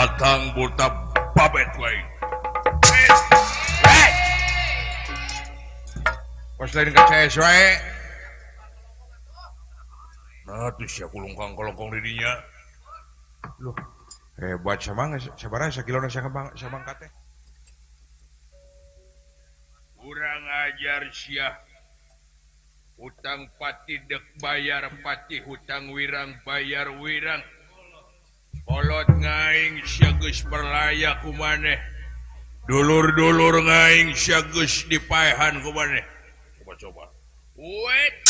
Datang buta babet wae. Pas lain ka CS wae. Nah tuh sia kulungkang kolongkong di dinya. Loh, hebat samang sabaraha sakilona samangka teh. Kurang ajar sia. Hutang pati dek bayar pati, hutang wirang bayar wirang. Kolot ngaing sia geus perlaya ku maneh. Dulur-dulur ngaing sia geus dipaehan ku maneh. Coba-coba. Wet.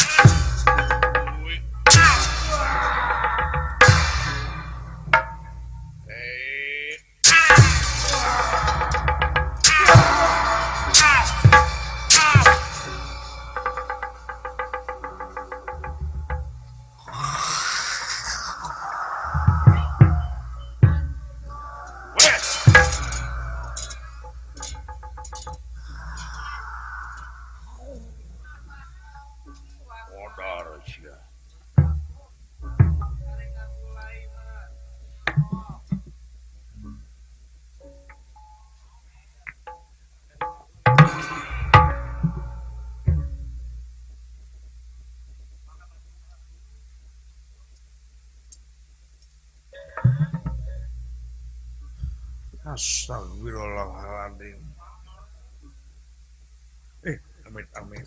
Astagfirullahaladzim. Amit amit.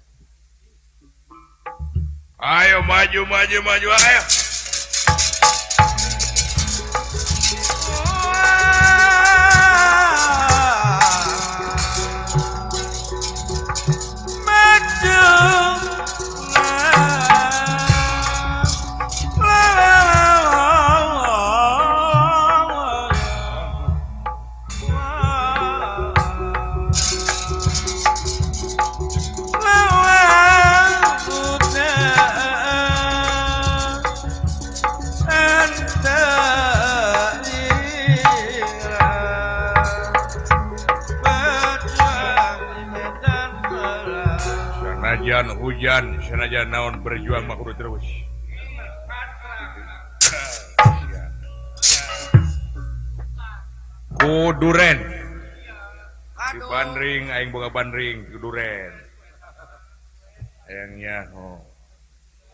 Ayo maju maju maju ayo. Sanajan hujan, sanajan naon berjuang mah kudu terus. Kuduren. Di bandring aing boga bandring kuduren. Hayangnya oh.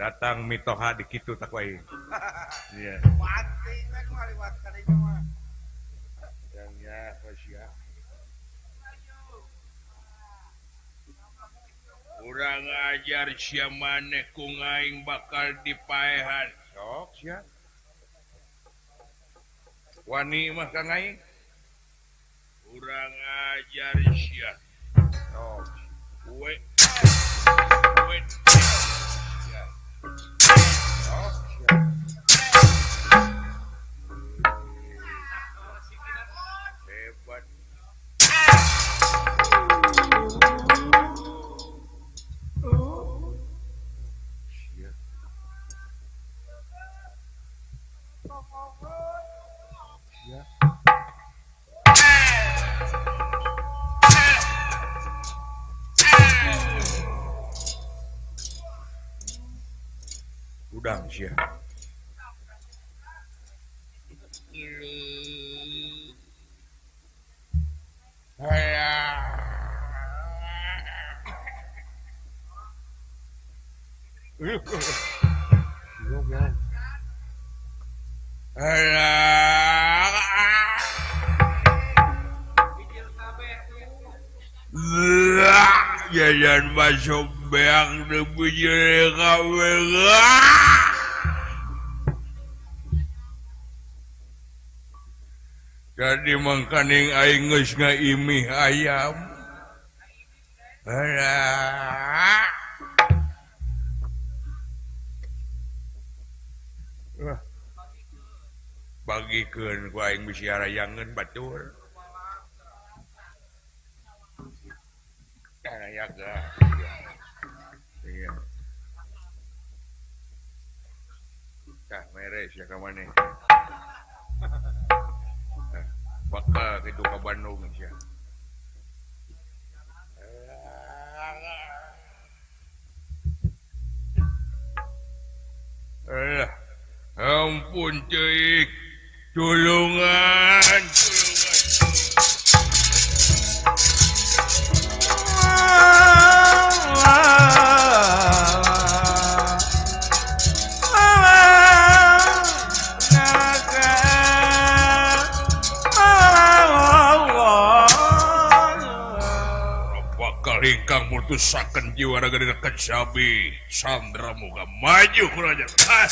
Datang mitoha di kitu tak wae. Iya. Hayangnya sia. Urang ajar sia maneh ku ngaing bakal dipaehan. Sok sia. Wani mah ka ngaing. Urang ajar sia. Sok. We. We. Sia. Sok sia. Hebat. Udang sia. Jajan masuk beak demi kamera. Jadi mangkaning aing geus ngaimih ayam. Bagikeun ku aing bisi arayangeun batur. Yaga. Iya. Tah mere sia ka maneh. Bakal kitu ka Bandung sia. Ampun ceuik. Tulungan. Kalingkang mutusaken jiwa raga dina kecabi Sandra muka maju kuraja. Ah.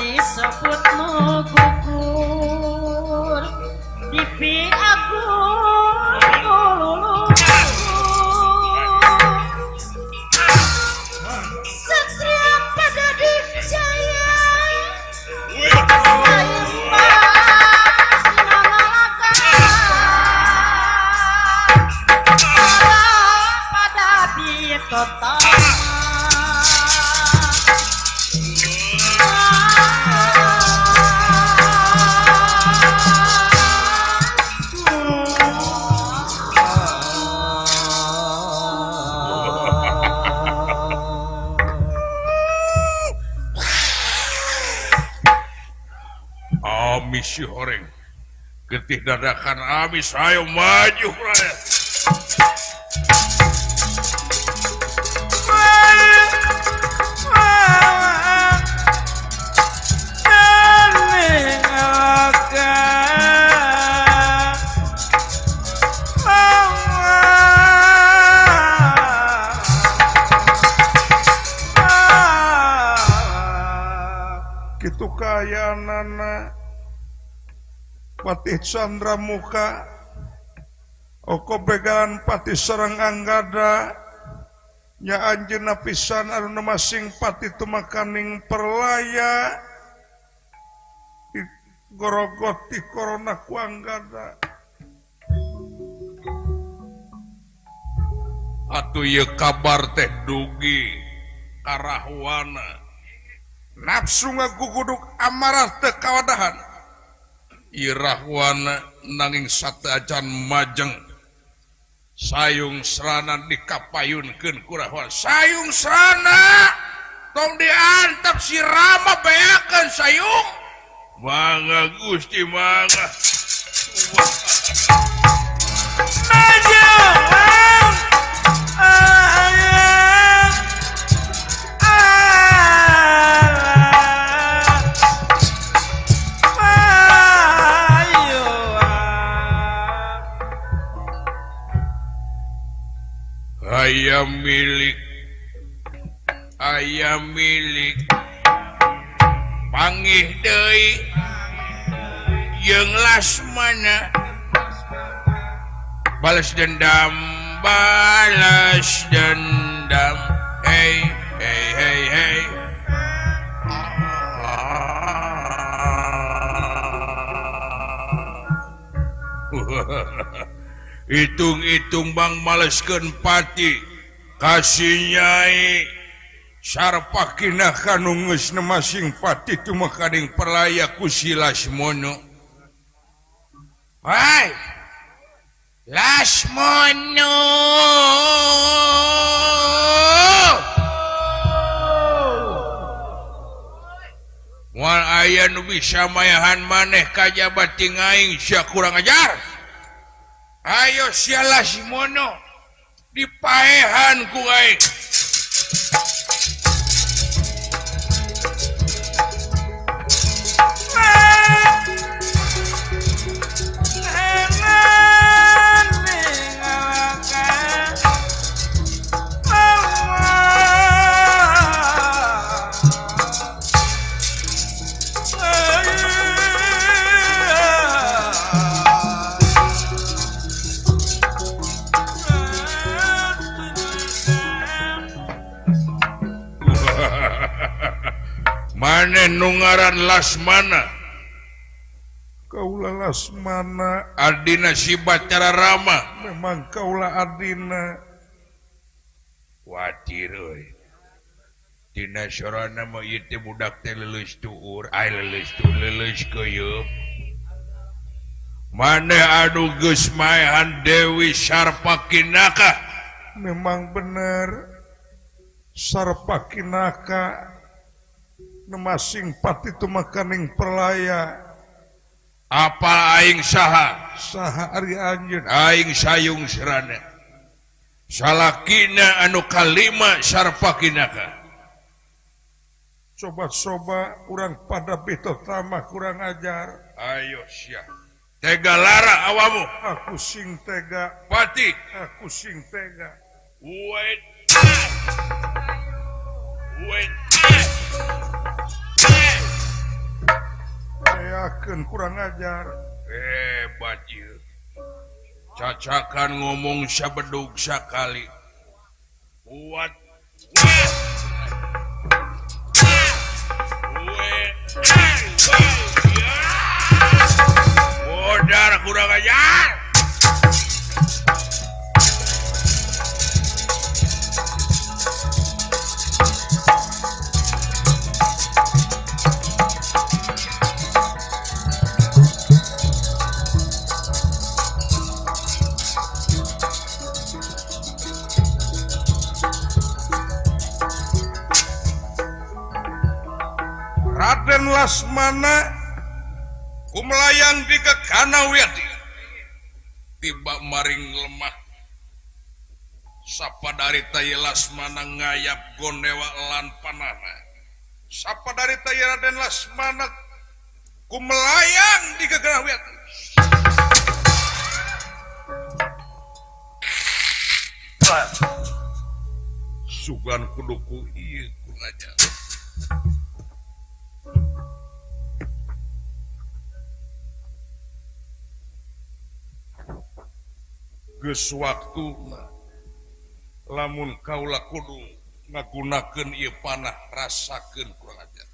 Disebut nu gugur dipi aku lulu Satria pada dijaya. Amis si horeng. Getih dadakan amis ayo maju rakyat. Kitu kayanana Patih Candra Muka oko begalan Patih sareng Anggada nya anjeunna pisan anu masing pati tumakaning perlaya gorogoti korona ku Anggada. Atuh ieu kabar teh dugi karahwana nafsu ngaguguduk amarah teu kawadahan. Irahwana nanging sateuacan majeng sayung serana dikapayunkeun ku Rahwana. Sayung serana tong diantep si Rama beakeun sayung. Mangga Gusti mangga. Ayam milik pangih deui jeung Lasmana balas dendam hey hey hey hey. Hitung-hitung bang maleskeun pati kasih nyai Sarpakina kanu geus masing pati tumakaning perlaya ku si Lasmono. Hai Lasmono, moal aya nu bisa mayahan maneh kajaba ti aing sia kurang ajar. Ayo sia Lasmono dipaehan ku aing. Mane nu ngaran Lasmana? Kaula Lasmana adina si Bacara Rama. Memang kaula adina. Watir euy. Dina sorana mah ieu teh budak teh leuleus tuur, ai leuleus tuur leuleus keuyeup. Mane anu geus maehan Dewi Sarpakinaka? Memang bener Sarpakinaka masing pati tumakaning perlaya. Apa aing saha? Saha ari anjeun? Aing sayung serana. Salakina anu kalima Sarpakinaka. Coba-coba urang pada bito tamah kurang ajar. Ayo sia. Tega lara awamu. Aku sing tega. Pati. Aku sing tega. Wait. Wait. Ayakeun kurang ajar. Hebat ieu. Cacakan ngomong sabedug sakali. Kuat. Modar kurang ajar. Raden Lasmana Ku melayang di kekana Wiyati tiba maring lemah sapadarita ye Lasmana ngayap gondewa lan panana sapadarita ye Raden Lasmana ku melayang di kekana Wiyati sugan kuduku ieu kuraja geus waktuna lamun kaula kudu ngagunakeun ieu panah rasakeun kurang ajar.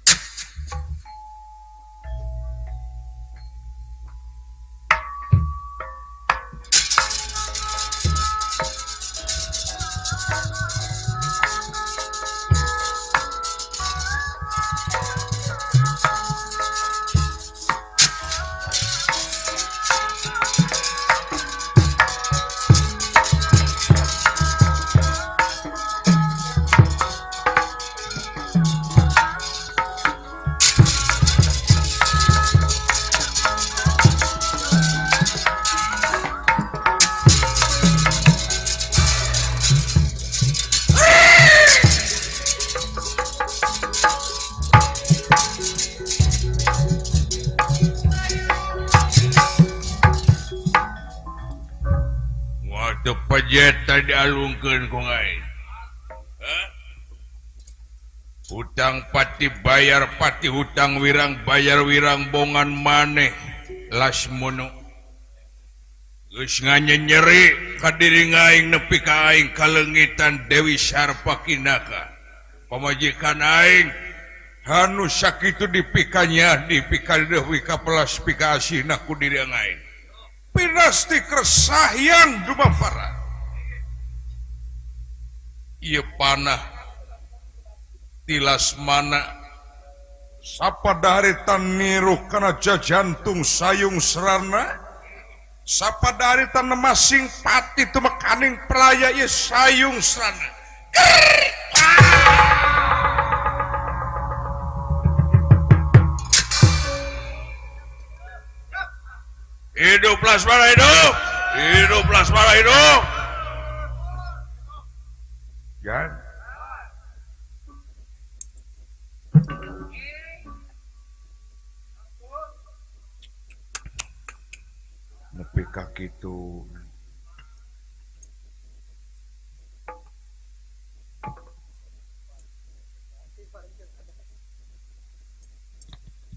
Tadi alungkeun ku aing. Hutang pati bayar pati hutang wirang bayar wirang bongan maneh Lasmono. Geus nganyenyeri ka diri aing nepi ka aing kaleungitan Dewi Sarpakinaka. Pamajikan aing anu sakitu dipikanya dipikadeuh ka pelas pikaasihna ku diri aing. Pinasti kersahyan dumafara. Ieu panah ti Lasmana sapadarita niruh kana jajantung sayung serana sapadarita nemasing pati tumekaning pelaya ieu sayung serana. Hidup Lasmana hidup, hidup Lasmana hidup. Jan. Nepi ka kitu.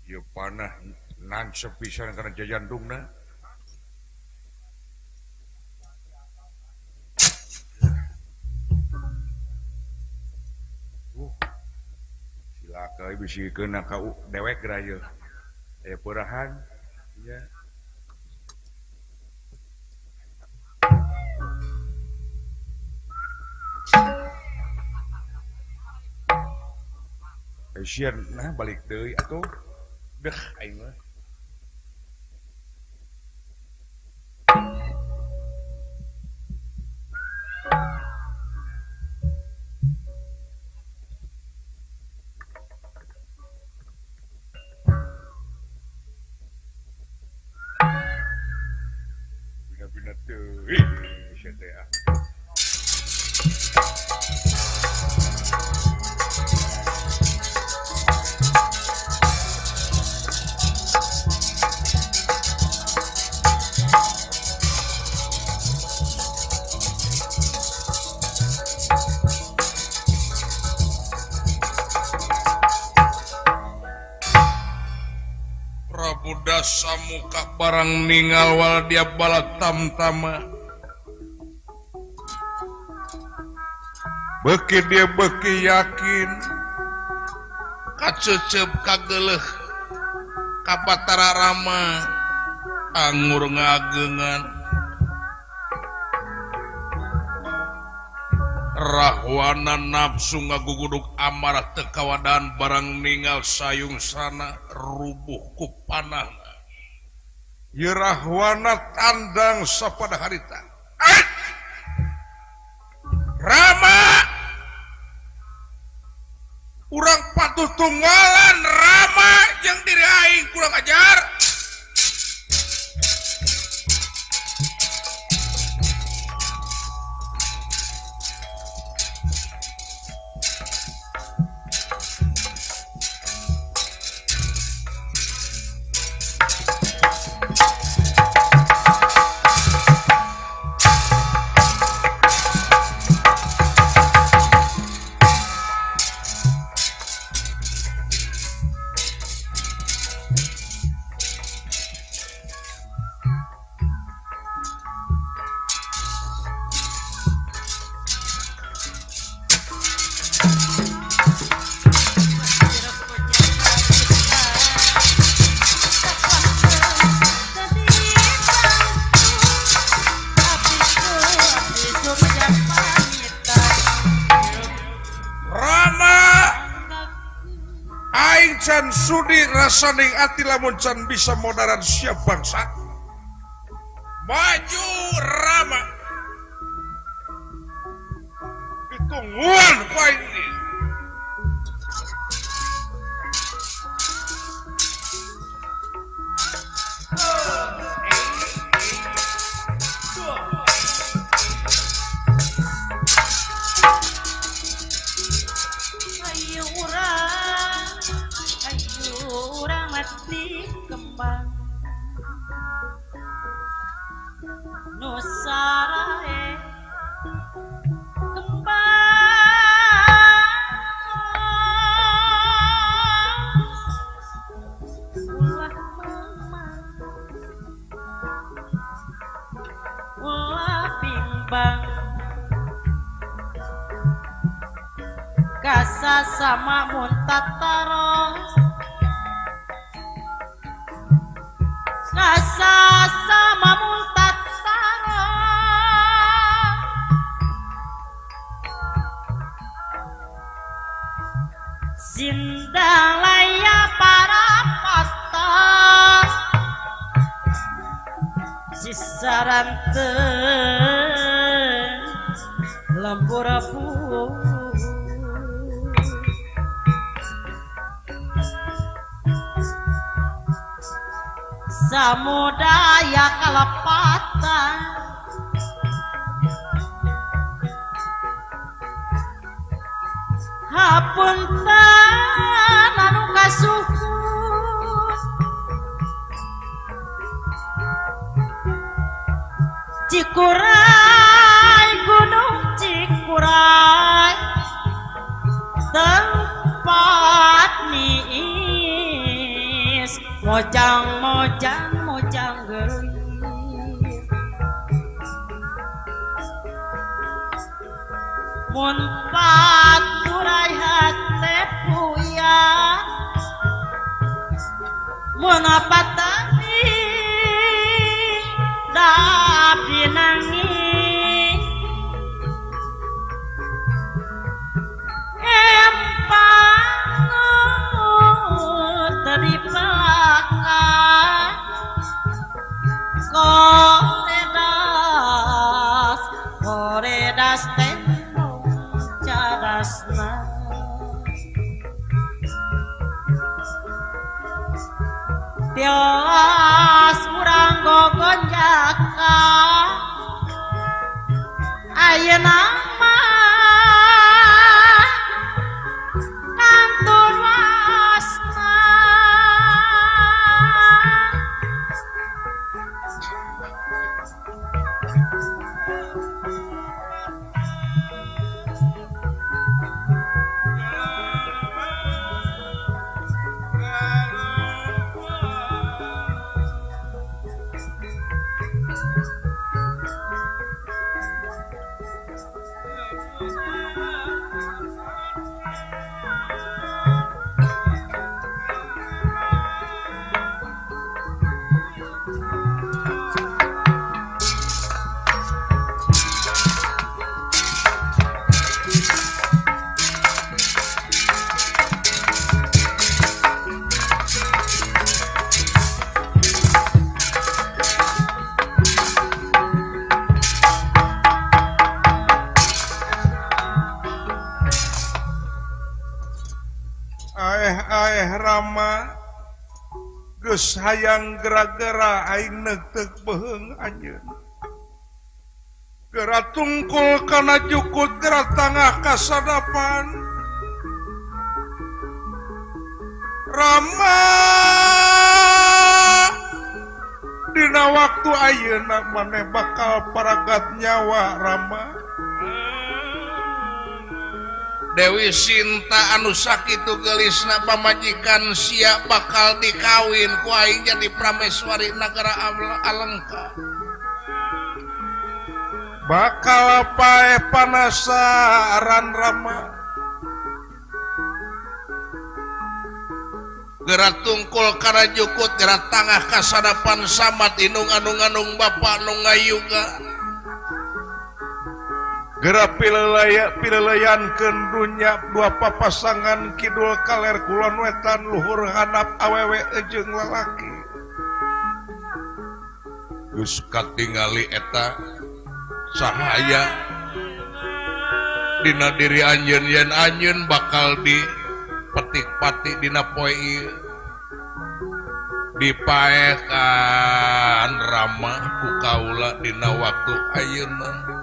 Ieu panah nancep pisan kana jajantungna. Silaka bisi keuna ka dewek geura ieu. Aya peurahan nya. Sieun nah balik deui atuh. Deh aing mah. Bina-bina teuing sia teh ah. Samuka barang ningal wal dia bala tamtama beki dia beki yakin kacecep kageleh kapatara rama angur ngagengan rahwana nafsu ngaguguduk amarah tekawadan barang ningal sayung sana rubuh ku panah. Yerahwana tandang sapada harita. Rama urang patuh tunggalan Rama jeung diri aing kurang ajar. can sudi rasaning ati lamun can bisa modaran siap bangsa. Maju Rama. Ditungguan ku aing di. Ayo urang mati kembang nusarae kembang ulah memang ulah bimbang kasa sama muntataro kasa sama muntataro sindalaya parapata sisarante lembur samudaya kalepatan hapunten anu kasuhun Cikuray gunung Cikuray tempat niis mojang mojang mojang gelis mun paturai hate puyah mun patani tapi nangis empang tadi belakang koredas koredas tembong cadasna tilas urang gogonjaka ayeuna mah kantun wasna. Aeh Rama geus hayang gara-gara aing neuteuk beuheung anjeun. Geura tungkul kana jukut geura tangah kasadapan. Rama dina waktu ayeuna maneh bakal paragat nyawa Rama. Dewi Sinta anu sakitu geulisna pamajikan sia bakal dikawin ku aing jadi prameswari nagara Alengka. Bakal paeh panasaran Rama. Geura tungkul kana jukut geura tangah kasadapan samat indung anu nganung bapa nu ngayuga. Geura pileleyankeun dunya dua papasangan kidul kaler kulon wetan luhur handap awewe jeung lalaki. Geus katingali eta sahaya dina diri anjeun yen anjeun bakal di petik-pati dina poe ieu dipaekan Rama ku kaula dina waktu ayeuna.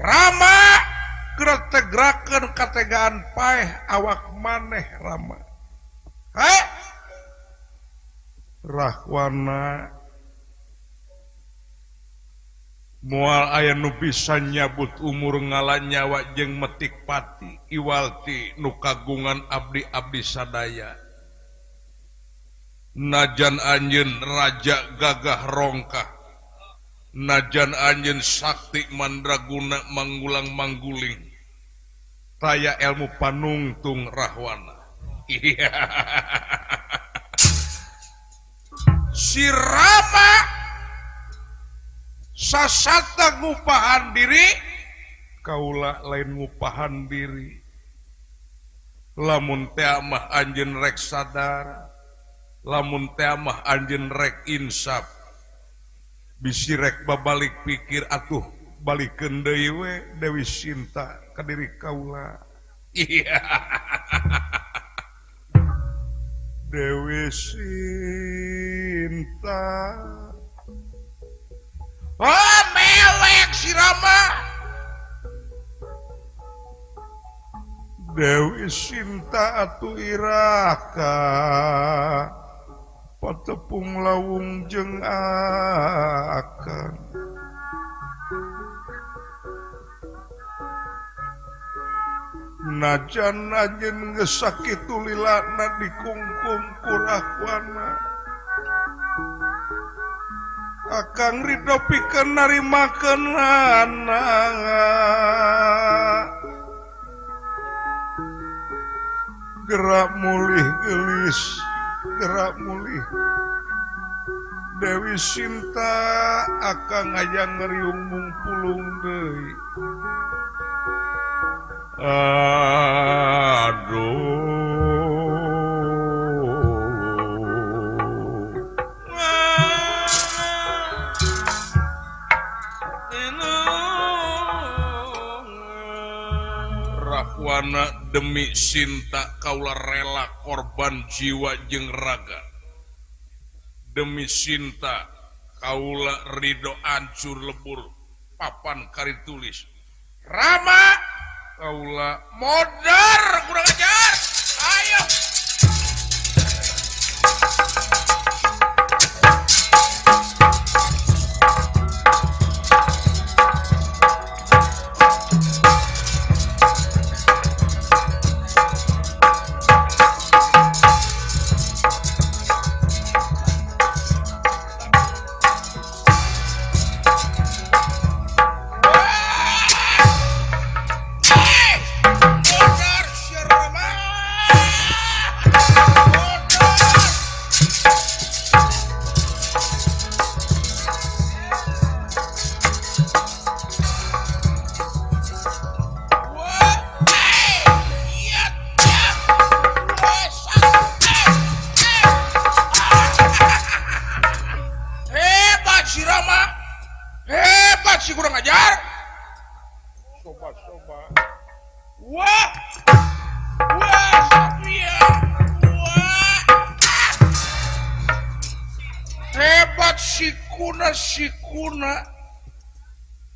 Rama geura tegrakeun kategaan paeh awak maneh Rama. Hei Rahwana moal aya nu bisa nyabut umur ngala nyawa jeung metik pati iwalti nu kagungan abdi-abdi sadaya. Najan anjeun raja gagah rongkah, najan anjeun sakti mandraguna manggulang mangguling, taya ilmu panungtung Rahwana. Iya. Si Rama sasata ngupahan diri, kaula lain ngupahan diri. Lamun teh mah anjeun rek sadar, lamun teh mah anjeun rek insaf, bisi rek babalik pikir atuh balikeun deui we Dewi Sinta ka diri kaula. Iya. Dewi Sinta. Oh mewek si Rama. Dewi Sinta atuh iraka patepung lawung jeung akang. Najan anjeun geus sakitu lilana dikungkum ku Rahwana, akang ridho pikeun narimakeunana. Gerak mulih geulis, gerak mulih Dewi Sinta, akang hayang ngeriung mungpulung deui. Aduh, Rahwana demi Sinta kaula rela korban jiwa jeung raga. Demi Sinta kaula ridho ancur lebur papan kari tulis. Rama kaula modar kurang ajar. Ayo.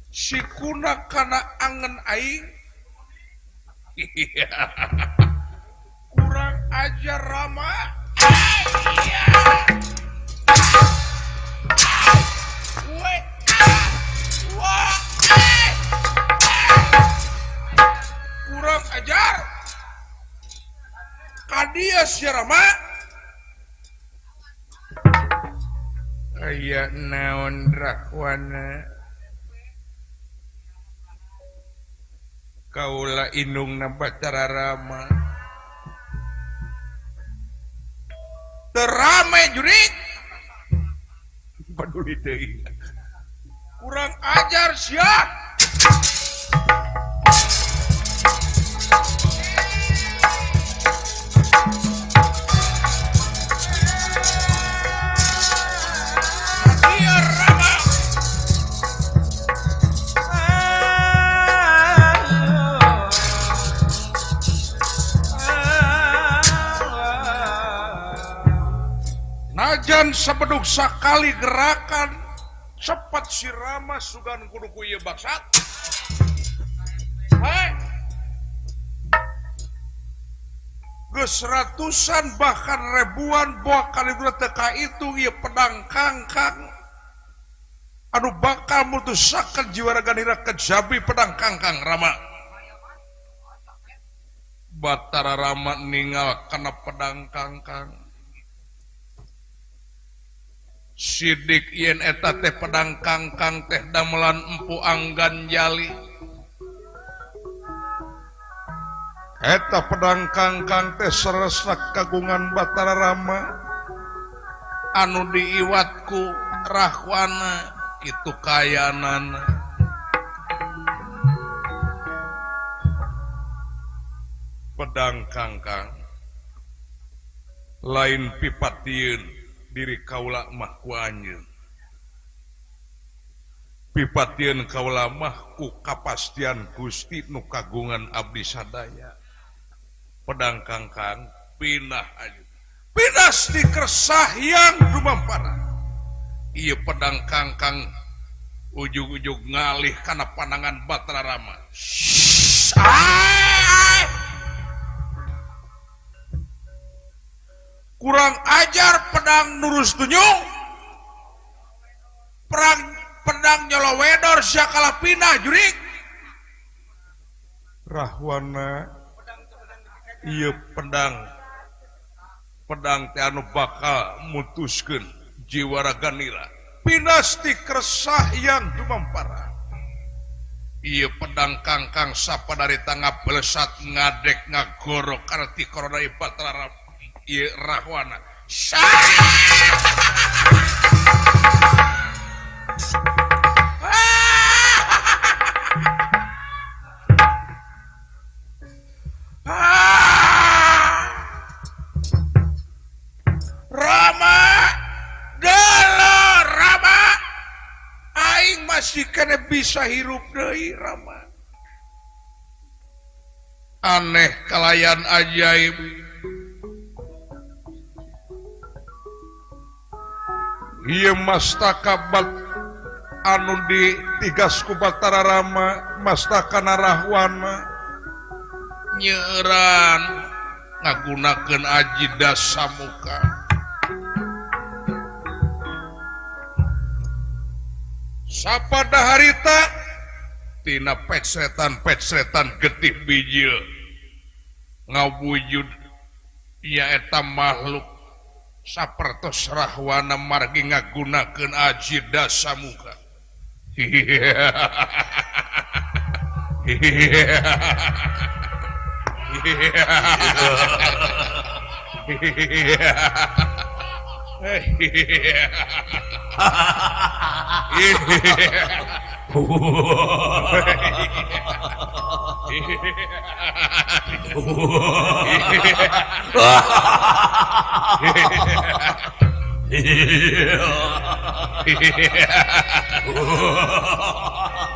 Sikuna kana angen aing. Kurang ajar Rama. Kurang ajar. Kadia si Rama. Aya naon Rahwana. Kaula indungna Batara Rama. rame jurik peduli teuing kurang ajar sia. Najan sebeduk sakali gerakan cepat si Rama sugan kudu ku ieu bangsat. Hei. Geus ratusan bahkan ribuan buah kali teu kaitung ieu pedang kangkang anu bakal mutusakeun jiwa raga nira kejabi pedang kangkang Rama. Batara Rama ningal kana pedang kangkang. Sidik yen eta teh pedang kangkang teh damelan Empu Anggan Jali. Eta pedang kangkang teh seresna kagungan Batara Rama anu diiwatku Rahwana kitu kayanana. Pedang kangkang lain pipatieun diri kaula mah ku anjeun. Pipatieun kaula mah ku kapastian Gusti nu kagungan abdi sadaya. Pedang kangkang pindah aja. Pinas di kersahyang dumampara. Ieu pedang kangkang ujug-ujug ngalih kana pandangan Batara Rama. Kurang ajar pedang nurus tunyung. Perang pedang nyolowedor sia kalah pindah jurik. Rahwana ieu pedang pedang teh anu bakal mutuskeun jiwa raga nira. Pinasti kersahyang dumampara. Ieu pedang kangkang sapadarita ngabelesat ngadek ngagorok karti korona Batara Rama. Ieu Rahwana. Rama delo Rama aing masih kene bisa hirup deui Rama. Aneh kalayan ajaib. Ieu mastaka bat anu ditigas ku Batara Rama mastaka Rahwana nyeuran ngagunakeun aji dasamuka. Sapada harita tina pecretan-pecretan getih bijil ngawujud nyaeta makhluk sapertos Rahwana margi ngagunakeun aji dasamuka.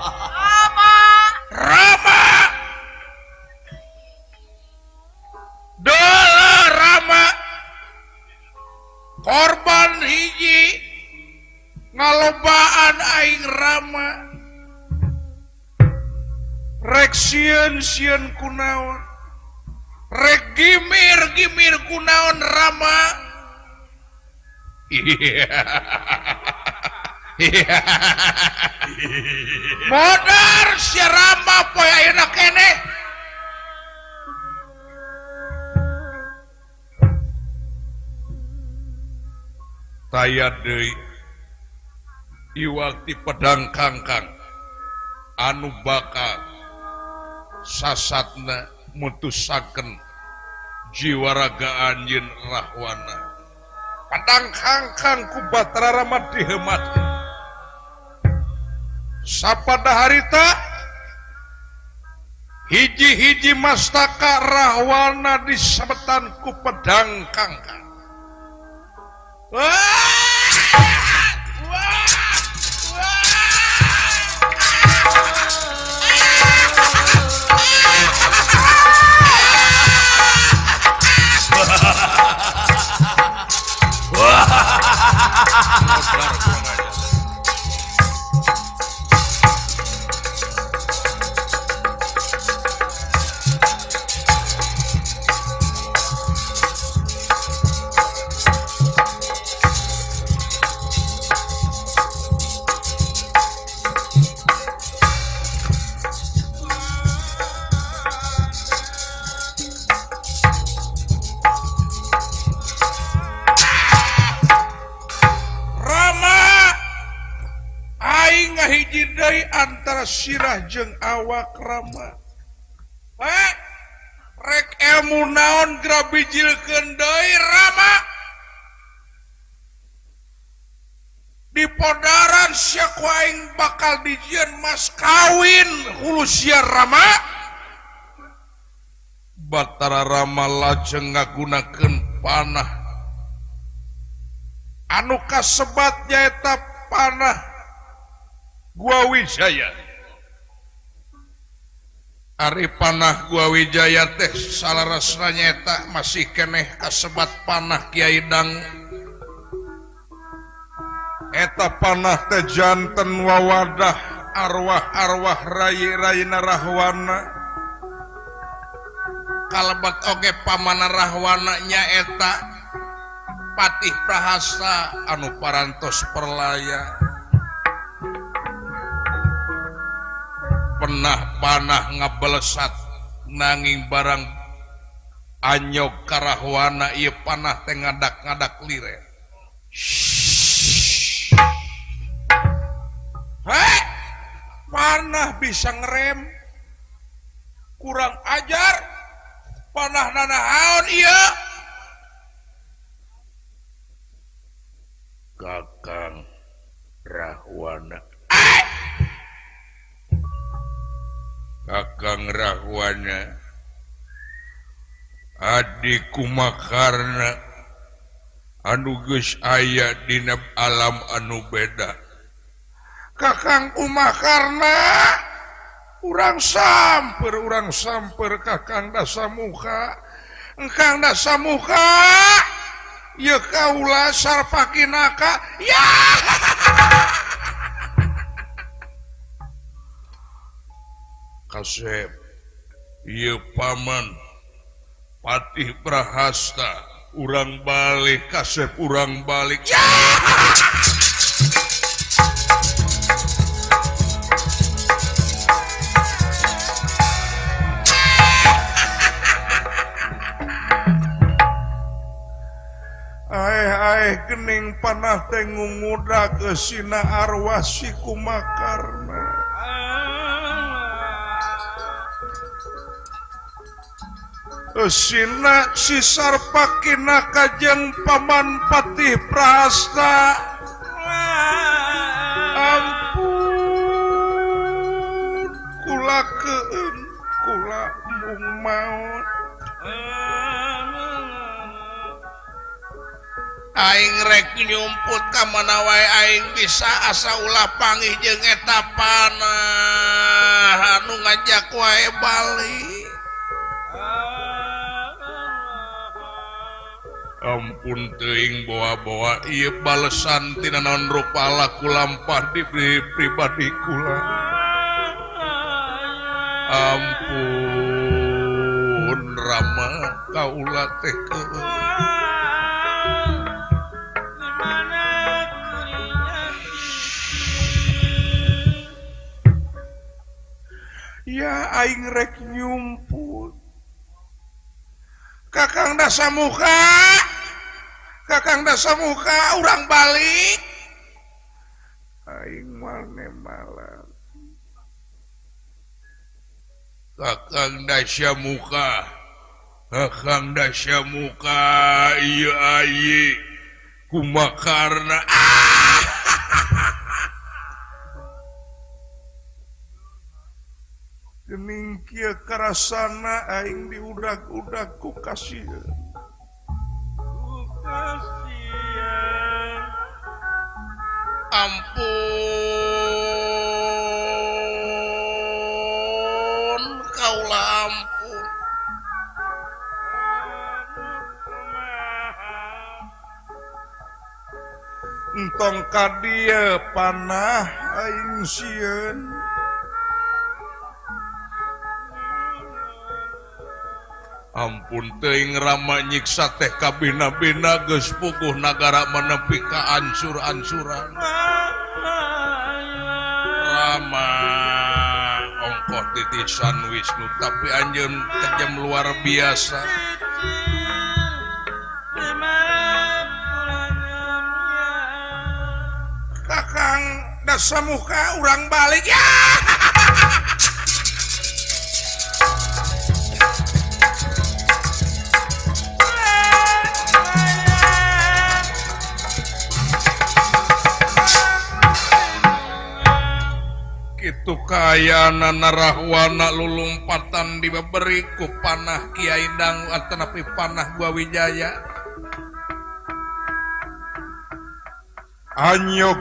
Rama, Rama, Dela Rama, korban hiji ngalobaan aing Rama, rek sieun sieun kunaon, rek gimir gimir kunaon Rama. Modar si Rama poe ayeuna keneh. Taya deui iwak ti pedang kangkang anu bakal sasatna mutusakeun jiwa raga anjeun Rahwana. Padang kangkang ku Batara Rama dihematkeun. Sapada harita hiji-hiji mastaka Rahwana disabetan ku pedang kangkang. Antara sirah jeung awak Rama. Rek ilmu naon grabijilkeun deui Rama. Di podaran sia ku aing bakal dijieun mas kawin hulu sia Rama. Batara Rama lajeng ngagunakeun panah anu kasebat nyaeta panah Gua Wijaya. Ari panah Gua Wijaya teh salarasna nyaeta masih keneh kasebat panah Kiai Dang. Eta panah teh janten wawadah arwah-arwah rai-raina Rahwana. Kalebet oge pamana Rahwana nyaeta Patih Prahasta anu parantos perlaya. Penah panah ngabelesat nanging barang anyog karahwana ieu panah teh ngadak-ngadak lire. Heh, panah bisa ngerem. Kurang ajar. Panah nanaon ieu? Kakang Rahwana. Kakang Rahwana Adi Kumakarna anu geus aya dina alam anu beda. Kakang Kumakarna urang samper Kakang Dasamuka. Engkang Dasamuka ieu kaula Sarpakinaka. Ya. Kasep ieu paman Patih Prahasta urang balik kasep urang balik. Ya! Aeh gening panah teh ngungudak eusina arwah si Kumakarna. Eusina si Sarpakinaka jeung paman Patih Prahasta. Ampun kula keun kula mung maot. Aing rek nyumput ka mana wae aing bisa asa ulah panggih jeung eta panah anu ngajak wae balik. Ampun teuing bawa-bawa ieu balesan tina naon rupa laku lampah di pribadi kula. Ampun Rama kaula teh keun. Ya aing rek nyumput. Kakang Dasamuka, Kakang Dasamuka urang balik. Aing mane malam. Kakang Dasamuka, Kakang Dasamuka ieu ayi Kumakarna Gening kieu karasana aing diudag-udag ku kasieun. Ampun kaula ampun. Entong ka dieu panah aing sieun. Ampun teuing Rama nyiksa teh kabina-bina geus puguh nagara menepi ka ancur-ancuran. Rama ongkoh titisan Wisnu tapi anjeun kejam luar biasa. Kakang dasamuka urang balik ya. Itu kayana narahwana lulumpatan diberi ku panah Kiai Dangu atanapi panah Gua Wijaya. Anyok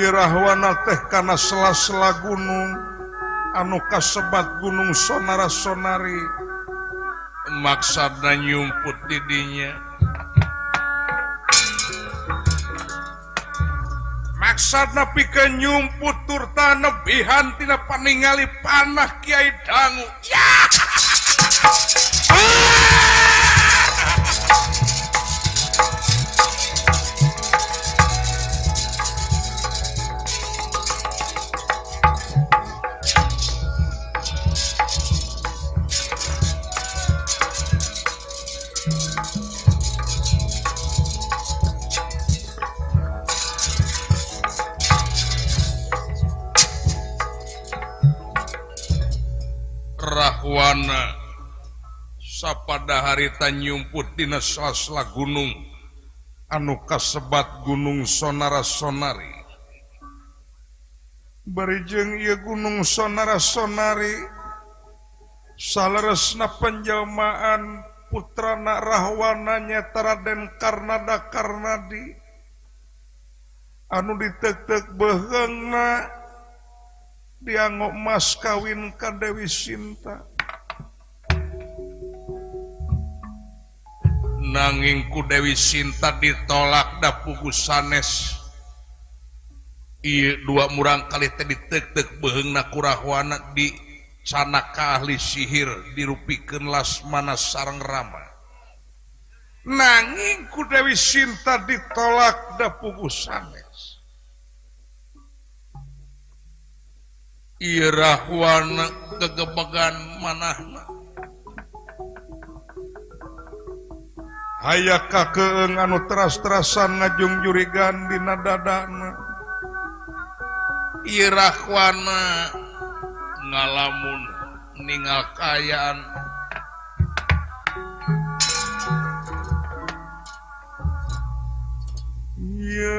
Irahwana teh kana sela-sela gunung anu kasebat Gunung Sonara Sonari. Maksudna nyumput didinya. Maksudna pikeun nyumput turta nebihan tina paningali panah Kiai Dangu. Ya! Rahwana sapada harita nyumput dina sela-sela gunung anu kasebat Gunung Sonara Sonari. Bari jeung ieu Gunung Sonara Sonari saleresna panjelmaan putrana Rahwana nyaeta Raden Karnada Karnadi anu ditek-tek beheungna dianggo mas kawin ka Dewi Sinta. Nanging ku Dewi Sinta ditolak da pugu sanes. Ieu dua murang kali teh ditek-tek beheungna ku Rahwana di canaka ahli sihir dirupikeun Lasmana sareng Rama. Nanging ku Dewi Sinta ditolak da pugu sanes. Ieu Rahwana gegebegan manahna. Aya kakeung anu teras-terasan ngajungjurigan dina dadana. Ieu Rahwana ngalamun ningal kaayaan. Ieu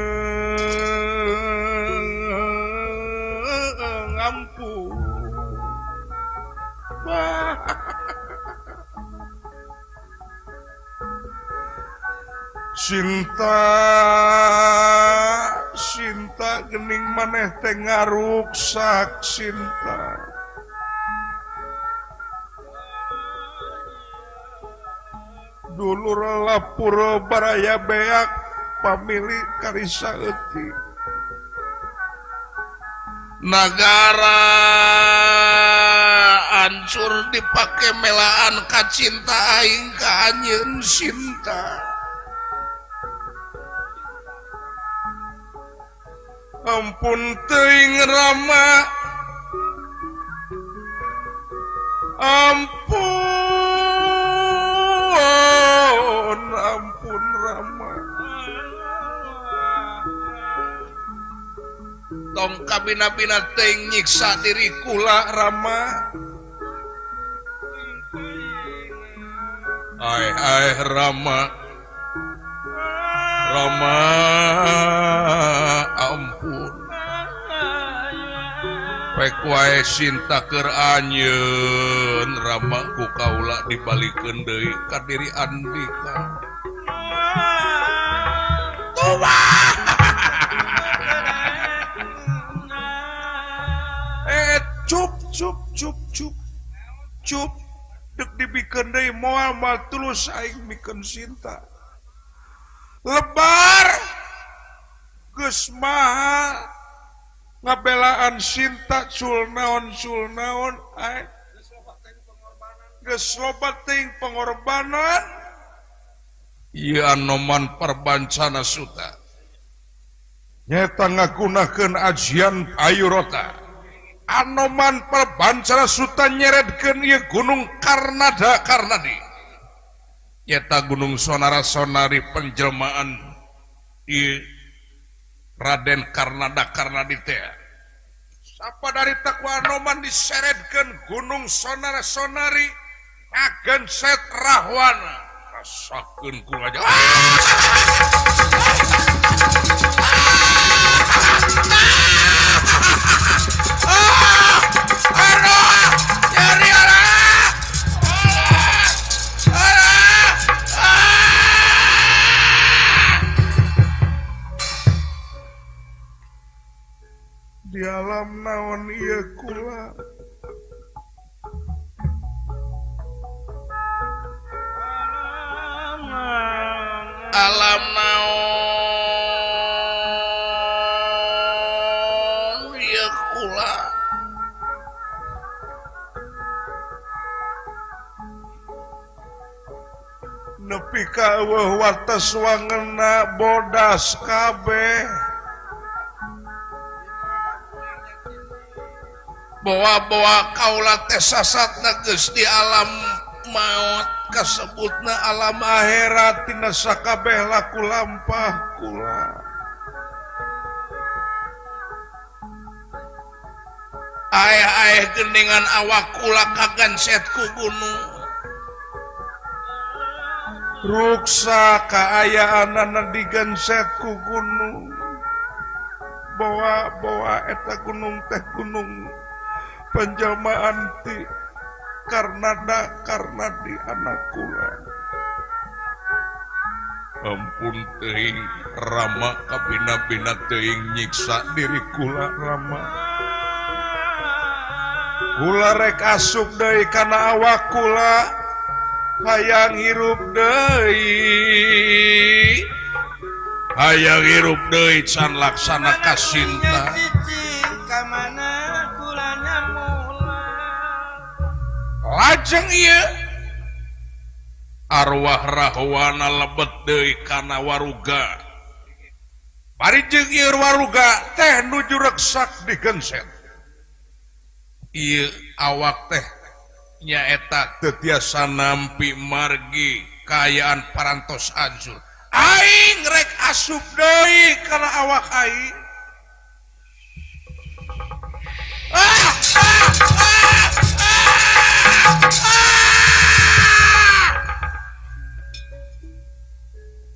ngampun. Cinta Sinta gening maneh teh ngaruksak Sinta. Dulur lapuro baraya beak pamili karisa eutik. Nagara ancur dipake melaan ka cinta aing ka anjeun Sinta. Ampun teuing Rama, ampun, ampun Rama. Tong kabina-bina teuing nyiksa diri kula Rama. Ai ai Rama. Rama ampun pek wae Sinta keur anjeun Rama ku kaula dibalikeun deui ka diri Andika. Cup cup cup cup cup dek dibikeun deui moal moal tulus aing mikeun Sinta. Lebar geus maha ngabelaan Sinta cul naon aing geus loba teuing pengorbanan. Ieu Anoman Perbancana Suta nyata ngagunakeun ajian Ayurota. Anoman Perbancana Suta nyeredkeun ieu Gunung Karnada Karnadi nyata Gunung Sonara Sonari penjelmaan ieu Raden Karnada Karnadi teh. Sapa dari takwa Anoman diseredkeun Gunung Sonara Sonari agenset Rahwana rasakeun ku aja. Di alam naon ieu kula alam naon ieu kula nepi ka eueuh wates wangena bodas kabeh bawa-bawa kaula teh sasatna geus di alam maut kasebutna alam akhirat tina sakabeh laku lampah kula. Aeh-aeh geningan awak kula kagenset ku gunung ruksa kaayaanana digenset ku gunung bawa-bawa eta gunung teh gunung penjelmaan ti Karnada Karnadi anak kula. Ampun teuing Rama kabina-bina teuing nyiksa diri kula Rama. Kula rek asup deui kana awak kula hayang hirup deui hayang hirup deui can laksana kasinta. Lajeng ieu arwah Rahwana lebet deui kana waruga. Bari jeung ieu waruga teh nuju reksak digenset. Ieu awak teh nyaeta teu tiasa nampi margi kaayaan parantos hancur. Aing rek asup deui kana awak aing. Ah, ah, ah, ah.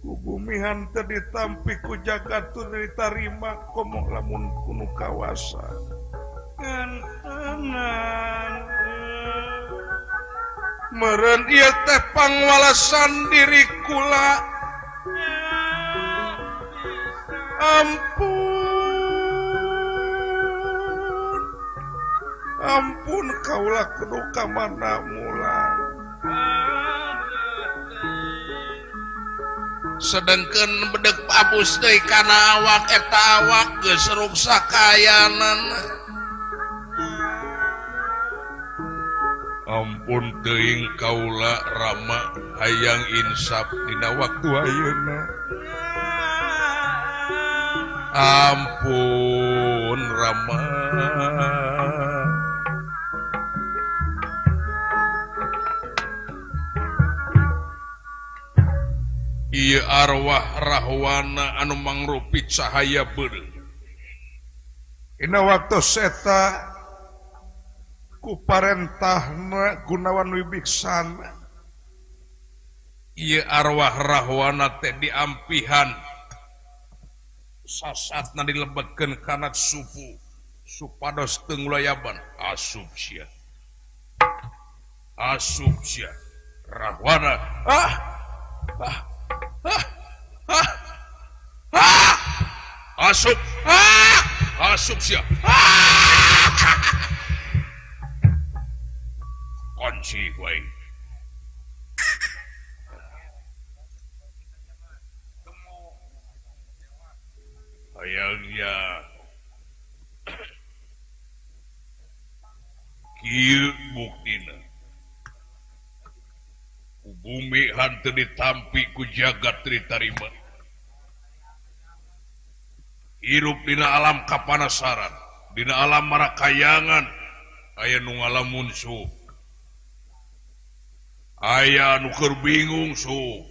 Kubumihan teu ditampi ku jagat teu ditarima komo lamun kunu kawasa. Meureun ieu teh pangwalasan diri kula. Ampun ampun kaula kudu ka mana mulang. Sedengkeun bedeg abus deui kana awak eta awak geus ruksak kayanana. Ampun teuing kaula Rama hayang insaf dina waktu ayeuna. Ampun Rama. Ieu arwah Rahwana anu mangrupi cahaya beureum. Dina waktu eta ku parentahna Gunawan Wibiksana ieu arwah Rahwana teh diampihan Sasatna dilebetkeun kana supu supados teu ngulayaban. Asup sia. Asup sia. Rahwana. Ah. Ah. Ah. Ah. Ah. Asup. Ah. Asup sia. Ah. Kunci wae. Hayangnya kieu buktina ku bumi hanteu ditampi ku jagat teu ditarima. Hirup dina alam kapanasaran, dina alam marakayangan, aya nu ngalamun su, aya nu keur bingung su,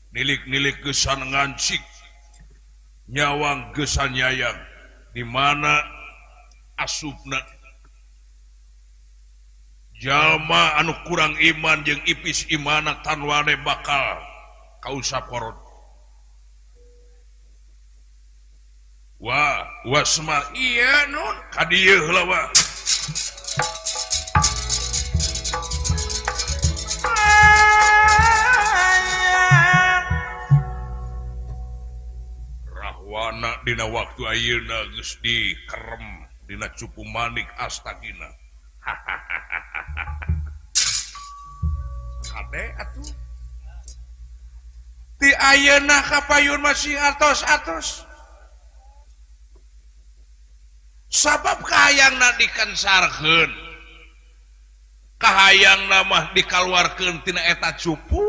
nilik-nilik gesan ngancik, nyawang gesan nyayang, di mana asupna jalma anu kurang iman jeung ipis imana tanwane bakal kausap korot. Wah, wasma iya nun ka dieu heula wa. Rahwana dina waktu ayeuna geus dikerem dina cupu manik astagina. Kade atuh. Ti ayeuna kapayun masih atos-atos. Sabab kahayangna dikensarkeun, kahayangna mah dikaluarkeun tina eta cupu,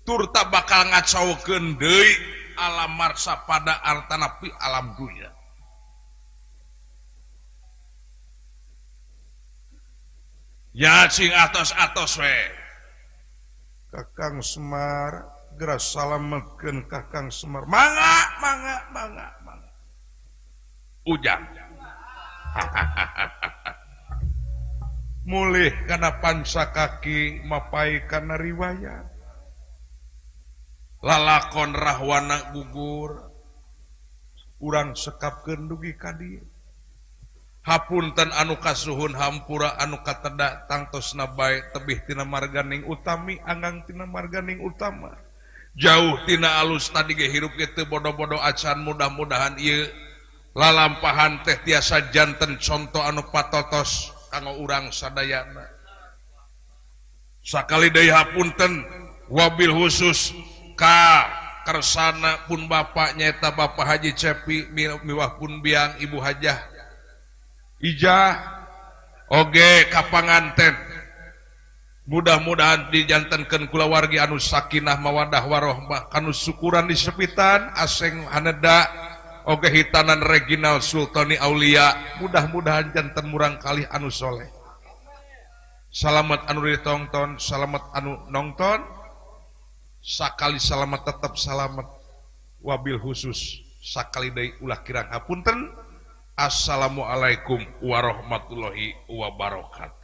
turta bakal ngacaukeun deui alam marsa pada artanapi alam dunya. Ya sing atos-atos we. Kakang Semar geura salametkeun Kakang Semar. Mangga, mangga, mangga, mangga. Ujang. Mulih kana pansa kaki mapai kana riwayat. Lalakon Rahwana gugur, urang sekapkeun dugi ka dieu. Hapunten anu kasuhun hampura anu kateda tangtosna bae tebih tina marganing utami anggang tina marganing utama. Jauh tina alus tadi ge hirup ge teu bodo-bodo acan, mudah-mudahan ieu lalampahan teh tiasa janten conto anu patotos kanggo urang sadayana. Sakali deui hapunten wabil khusus ka kersana pun bapak nyaeta Bapak Haji Cepi miwah pun biang Ibu Hajah Ijah oge ka panganten. Mudah-mudahan dijantenkeun kulawargi anu sakinah mawadah warohmah kanu syukuran di sepitan aseng haneda oge hitanan Reginal Sultani Aulia, mudah-mudahan janten murang kalih anu soleh. Salamet anu ditongton, salamet anu nongton, sakali salamet tetap salamet. Wabil khusus sakali deui ulah kirang hapunten. Assalamualaikum warahmatullahi wabarakatuh.